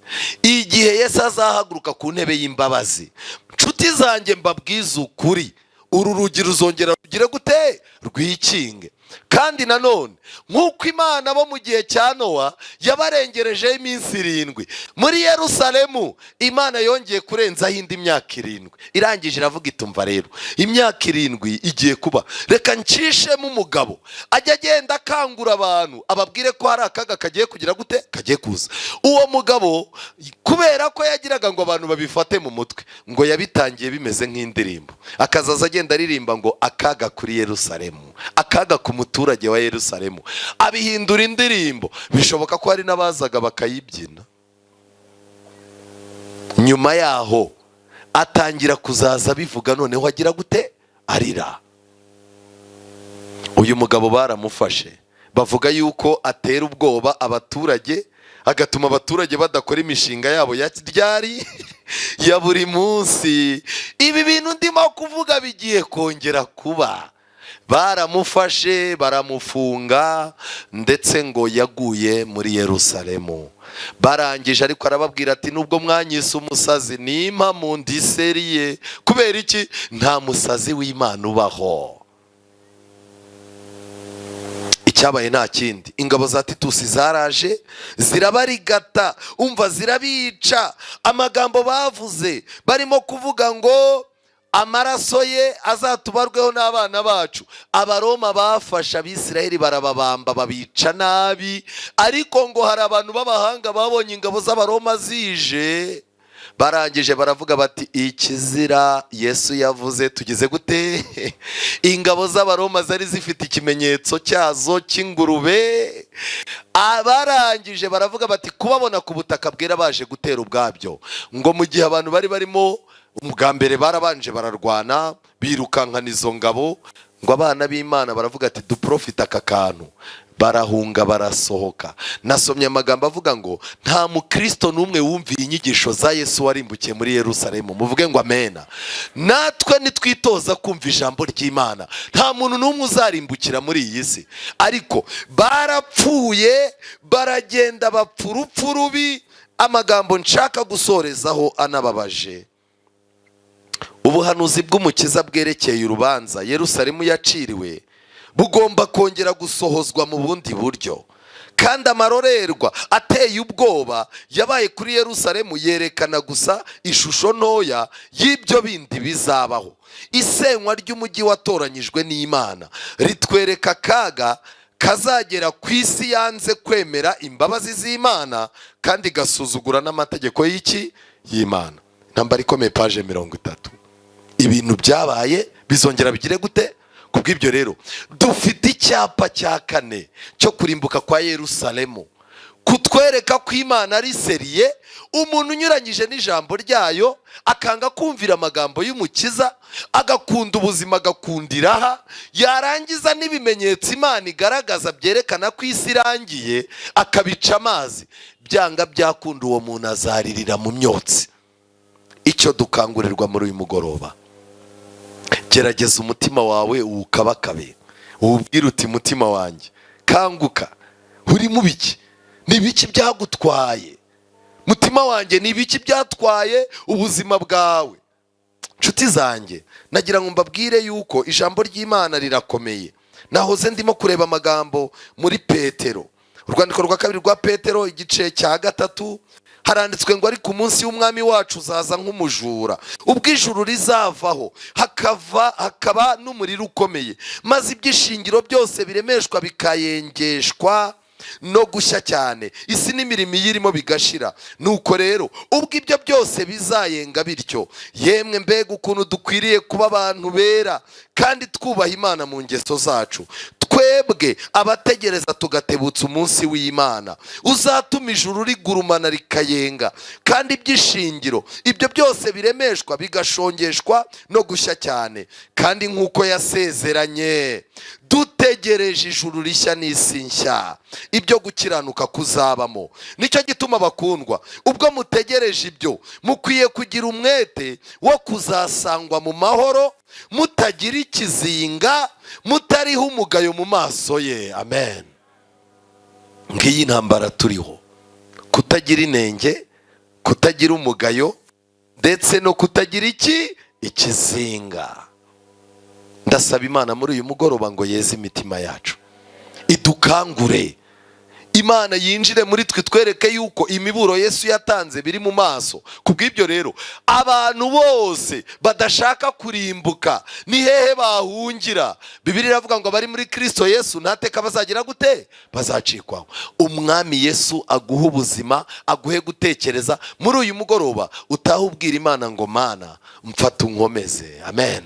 Igihe Yesu azahaguruka ku ntebe y'imbabazi, nshuti zanjye, mbabwize ukuri, uru rugi ruzongera rugire gute? Rwikinge. Kandi nanone nk'uko Imana bo mu gihe cya Nowa yabarengerejeho iminsi 7 muri Yerusalemu, Imana yongeye kurenzaho indi myaka 7. Irangije iravuga itumva rero, imyaka 7 igiye kuba, reka ncishemo umugabo ajya agenda akangura abantu, ababwire ko hari akaga kagiye kugira gute? Kagiye kuza. Uwo mugabo, kubera ko yagiraga ngo abantu babifate mu mutwe, ngo yabitangiye bimeze nk'indirimbo, akazaza agenda aririmba ngo akaga kuri Yerusalemu, akaga ku muturage wa Yerusalemu. Abihindura indirimbo, bishoboka ko hari n'abazaga bakayibyina. Nyuma yaho atangira kuzaza abivuga noneho agira gute? Arira. Uyu mugabo baramufashe, bavuga yuko atera ubwoba abaturage, agatuma abaturage badakora imishinga yabo ya ryari ya buri munsi. Ibi bintu ndimo kuvuga bigiye kongera kuba. Baramufashe, baramufunga, ndetse ngo yaguye muri Yerusalemu. Barangije ariko arababwira ati: "Nubwo mwanyise umusazi, nimpa ndi sérieux." Kubera iki? Nta musazi w'Imana ubaho. Icyabaye nta kindi, ingabo za Titusi zaraje zirabarigata, umva, zirabica. Amagambo bavuze barimo kuvuga ngo amaraso ye azatubarweho n'abana bacu. Abaroma bafashe Abisirayeli barababamba, babica nabi. Ariko ngo hari abantu b'abahanga babonye ingabo z'Abaroma zije, barangije baravuga bati: "Ikizira Yesu yavuze tugeze gute?" Ingabo z'Abaroma zari zifite ikimenyetso cyazo cy'ingurube. Abarangije baravuga bati kubabona ku butaka bwera baje gutera ubwabyo. Ngo mu gihe abantu bari barimo, bwa mbere barabanje bararwana, birukankana izo ngabo. Ngo abana b'Imana baravuga ati: "Duprofite aka kantu." Barahunga, barasohoka. Nasomye amagambo avuga ngo nta mukristo n'umwe wumviye inyigisho za Yesu warimbukiye muri Yerusalemu. Muvuge ngo amena. Natwe nitwitoza kumva ijambo ry'Imana, nta muntu n'umwe uzarimbukira muri iyi si. Ariko barapfuye, baragenda, bapfa urupfu rubi. Amagambo nshaka gusorezaho anababaje: ubuhanuzi bw'Umukiza bwerekeye urubanza Yerusalemu yaciriwe bugomba kongera gusohozwa mu bundi buryo, kandi amarorerwa ateye ubwoba yabaye kuri Yerusalemu yerekana gusa ishusho ntoya y'ibyo bindi bizabaho. Isenywa ry'umujyi watoranyijwe n'Imana ritwereka akaga kazagera ku isi yanze kwemera imbabazi z'Imana kandi igasuzugura n'amategeko y'iki? Y'Imana. Intambara ikomeye, page 30. Ibintu byabaye bizongera bigire gute? Kubw'ibyo rero dufite icyapa cya kane cyo kurimbuka kwa Yerusalemu, kutwereka ko Imana ari sérieux. Umuntu unyuranyije n'ijambo ryayo, akanga kumvira amagambo y'Umukiza, agakunda ubuzima, agakunda iraha, yarangiza n'ibimenyetso Imana igaragaza byerekana ko isi irangiye akabica amazi, byanga byakunda uwo muntu azaririra mu myotsi. Icyo dukangurirwa muri uyu mugoroba: gerageza umutima wawe uwukabakabe, uwubwire uti: "Mutima wanjye, kanguka, uri mu biki? Ni ibiki byagutwaye? Mutima wanjye, ni ibiki byatwaye ubuzima bwawe?" Nshuti zanjye, nagira ngo mbabwire yuko ijambo ry'Imana rirakomeye. Nahoze ndimo kureba amagambo muri Petero, urwandiko rwa kabiri rwa Petero, igice cya 3. Haranditswe ngo: "Ariko umunsi w'Umwami wacu uzaza nk'umujura, ubwo ijuru rizavaho hakava hakaba n'umuriro ukomeye, maze iby'ishingiro byose biremeshwa bikayengeshwa no gushya cyane, isi n'imirimo iyirimo bigashira. Nuko rero ubwo ibyo byose bizayenga bityo, yemwe mbega ukuntu dukwiriye kuba abantu bera kandi twubaha Imana mu ngeso zacu." Twebwe abategereza tugatebutsa umunsi w'Imana uzatuma ijuru rigurumana rikayenga, kandi iby'ishingiro ibyo byose biremeshwa bigashongeshwa no gushya cyane. Kandi nk'uko yasezeranye, dutegereje ijuru rishya n'isi nshya, ibyo gukiranuka kuzabamo. Nicyo gituma, bakundwa, ubwo mutegereje ibyo, mukwiye kugira umwete wo kuzasangwa mu mahoro, mutagira ikizinga, mutariho umugayo mu maso ye. Amen. Ngiyi intambara turiho: kutagira inenge, kutagira umugayo, ndetse no kutagira iki? Ikizinga. Ndasaba Imana muri uyu mugoroba ngo yeze imitima yacu, idukangure, Imana yinjire muri twe, twereke yuko imiburo Yesu yatanze biri mu maso. Ku bw'ibyo rero, abantu bose badashaka kurimbuka, ni hehe bahungira? Bibiliya iravuga ngo abari muri Kirisito Yesu nta teka bazagira gute? Bazacikwaho. Umwami Yesu aguhe ubuzima, aguhe gutekereza. Muri uyu mugoroba utahe ubwira Imana ngo: "Mana, mfata unkomeze." Amen.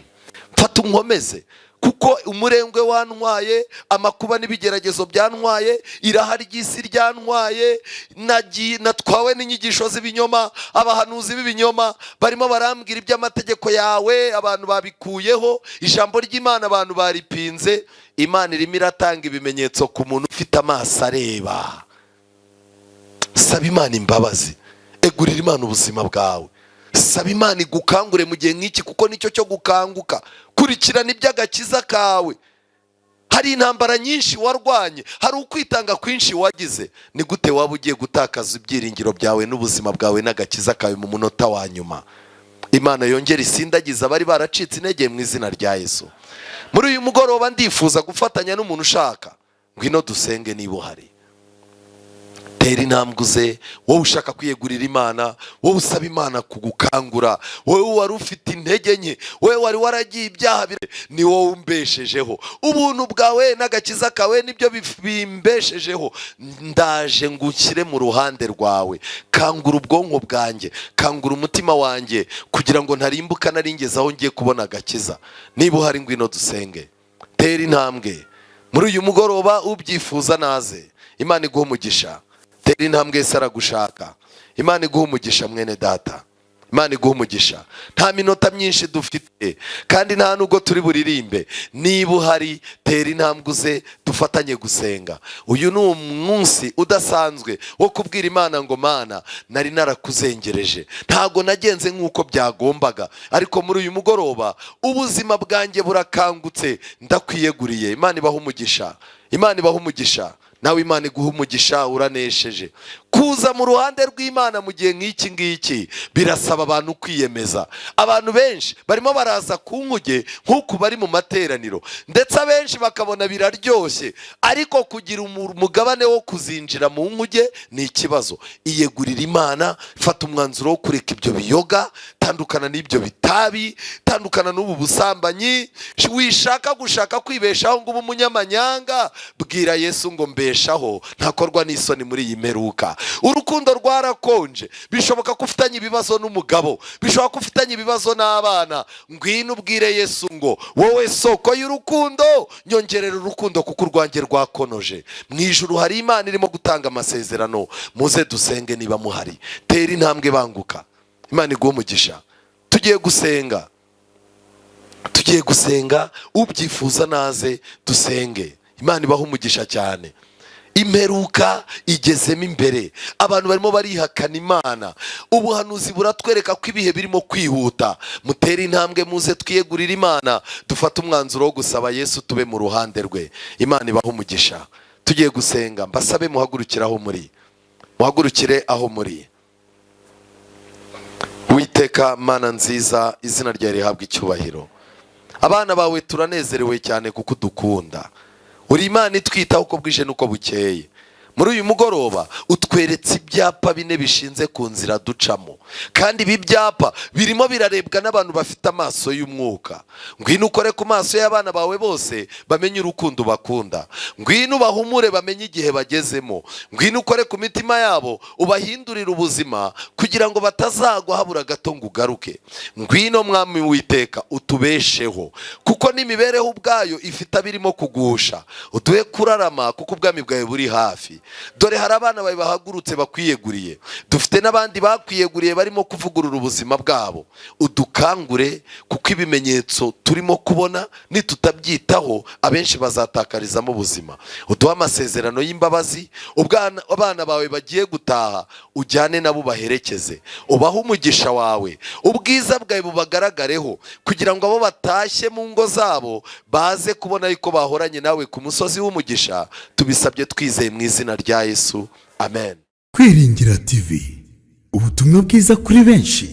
Mfata unkomeze, kuko umurengwe wantwaye, amakuba n'ibigeragezo byantwaye, iraha ry'isi ryantwaye, natwawe n'inyigisho z'ibinyoma, abahanuzi b'ibinyoma barimo barambwira iby'amategeko yawe, abantu babikuyeho, ijambo ry'Imana abantu baripinze. Imana irimo iratanga ibimenyetso ku muntu ufite amaso areba. Saba Imana imbabazi, egurira Imana ubuzima bwawe, saba Imana igukangure mu gihe nk'iki, kuko nicyo cyo gukanguka. Kurikirana iby'agakiza kawe. Hari intambara nyinshi warwanye, hari ukwitanga kwinshi wagize. Ni gute waba ugiye gutakaza ibyiringiro byawe n'ubuzima bwawe n'agakiza kawe mu munota wa nyuma? Imana yongera isindagiza abari baracitse intege mu izina rya Yesu. Muri uyu mugoroba ndifuza gufatanya n'umuntu ushaka. Ngwino dusenge niba uhari. Tera intambwe uze, wowe ushaka kwiyegurira Imana, wowe usaba Imana kugukangura, wowe wari ufite intege nke, wowe wari waragiye ibyaha, ni wowe umbeshejeho. Ubuntu bwawe n'agakiza kawe nibyo bimbeshejeho. Ndaje ngo unshyire mu ruhande rwawe. Kangura ubwonko bwanjye, kangura umutima wanjye, kugira ngo ntarimbuka naringeze aho ngiye kubona agakiza. Niba uhari, ngwino dusenge. Tera intambwe muri uyu mugoroba. Ubyifuza naze. Imana iguha umugisha. Tera intambwe, Yesu aragushaka. Imana iguha umugisha, mwene data. Imana iguha umugisha. Nta minota myinshi dufite, kandi nta nubwo turi buririmbe. Niba uhari, tera intambwe uze dufatanye gusenga. Uyu ni umunsi udasanzwe wo kubwira Imana ngo: "Mana, nari narakuzengereje, ntabwo nagenze nk'uko byagombaga, ariko muri uyu mugoroba ubuzima bwanjye burakangutse, ndakwiyeguriye." Imana ibaha umugisha. Imana ibaha umugisha. Nawe Imana iguha umugisha, uranesheje. Kuza mu ruhande rw'Imana mu gihe nk'iki ngiki birasaba abantu kwiyemeza. Abantu benshi barimo baraza ku nkuge nk'uku bari mu materaniro, ndetse abenshi bakabona biraryoshye, ariko kugira umugabane wo kuzinjira mu nkuge ni ikibazo. Iyegurira Imana, fata umwanzuro wo kureka ibyo biyoga, tandukana n'ibyo bitabi, tandukana n'ubu busambanyi. Wishaka gushaka kwibeshaho ngo ube umunyamanyanga, bwira Yesu ngo: "Mbeshaho ntakorwa n'isoni muri iyi mperuka." Urukundo rwarakonje, bishoboka ko ufitanye ibibazo n'umugabo, bishoboka ko ufitanye ibibazo n'abana. Ngwino ubwire Yesu ngo: "Wowe soko y'urukundo, nyongerera urukundo kuko urwanjye rwakonoje." Mu ijuru hari Imana irimo gutanga amasezerano. Muze dusenge niba muhari. Tera intambwe, banguka. Imana iguhe umugisha. Tugiye gusenga, tugiye gusenga. Ubyifuza naze dusenge. Imana ibaha umugisha cyane. Imperuka igezemo imbere, abantu barimo barihakana Imana. Ubuhanuzi buratwereka ko ibihe birimo kwihuta. Mutere intambwe muze twiyegurire Imana, dufate umwanzuro wo gusaba Yesu tube mu ruhande rwe. Imana ibaha umugisha. Tugiye gusenga, mbasabe muhagurukire aho muri, muhagurukire aho muri. Witeka Mana nziza, izina ryawe rihabwa icyubahiro. Abana bawe turanezerewe cyane kuko udukunda. Uri Imana itwitaho uko bwije n'uko bukeye. Muri uyu mugoroba utweretse ibyapa bine bishinze ku nzira ducamo, kandi ibi byapa birimo birarebwa n'abantu bafite amaso y'umwuka. Ngwino ukore ku maso y'abana bawe bose, bamenye urukundo bakunda. Ngwino ubahumure, bamenye igihe bagezemo. Ngwino ukore ku mitima yabo, ubahindurire ubuzima kugira ngo batazagwa habura gato ngo ugaruke. Ngwino Mwami witeka, utubesheho, kuko n'imibereho ubwayo ifite abirimo kugusha. Uduhe kurarama, kuko ubwami bwawe buri hafi. Dore hari abana bawe bahagurutse bakwiyeguriye, dufite n'abandi bakwiyeguriye barimo kuvugurura ubuzima bwabo. Udukangure, kuko ibimenyetso turimo kubona nitutabyitaho abenshi bazatakarizamo ubuzima. Uduhe amasezerano y'imbabazi. Abana bawe bagiye gutaha, ujyane nabo, ubaherekeze, ubahe umugisha wawe, ubwiza bwawe bubagaragareho, kugira ngo abo batashye mu ngo zabo baze kubona yuko bahoranye nawe ku musozi w'umugisha. Tubisabye twizeye mu izina rya Yesu, amen. Kwiringira TV, ubutumwa bwiza kuri benshi,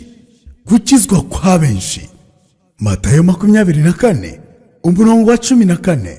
gukizwa kwa benshi. Matayo 24 umurongo wa 14.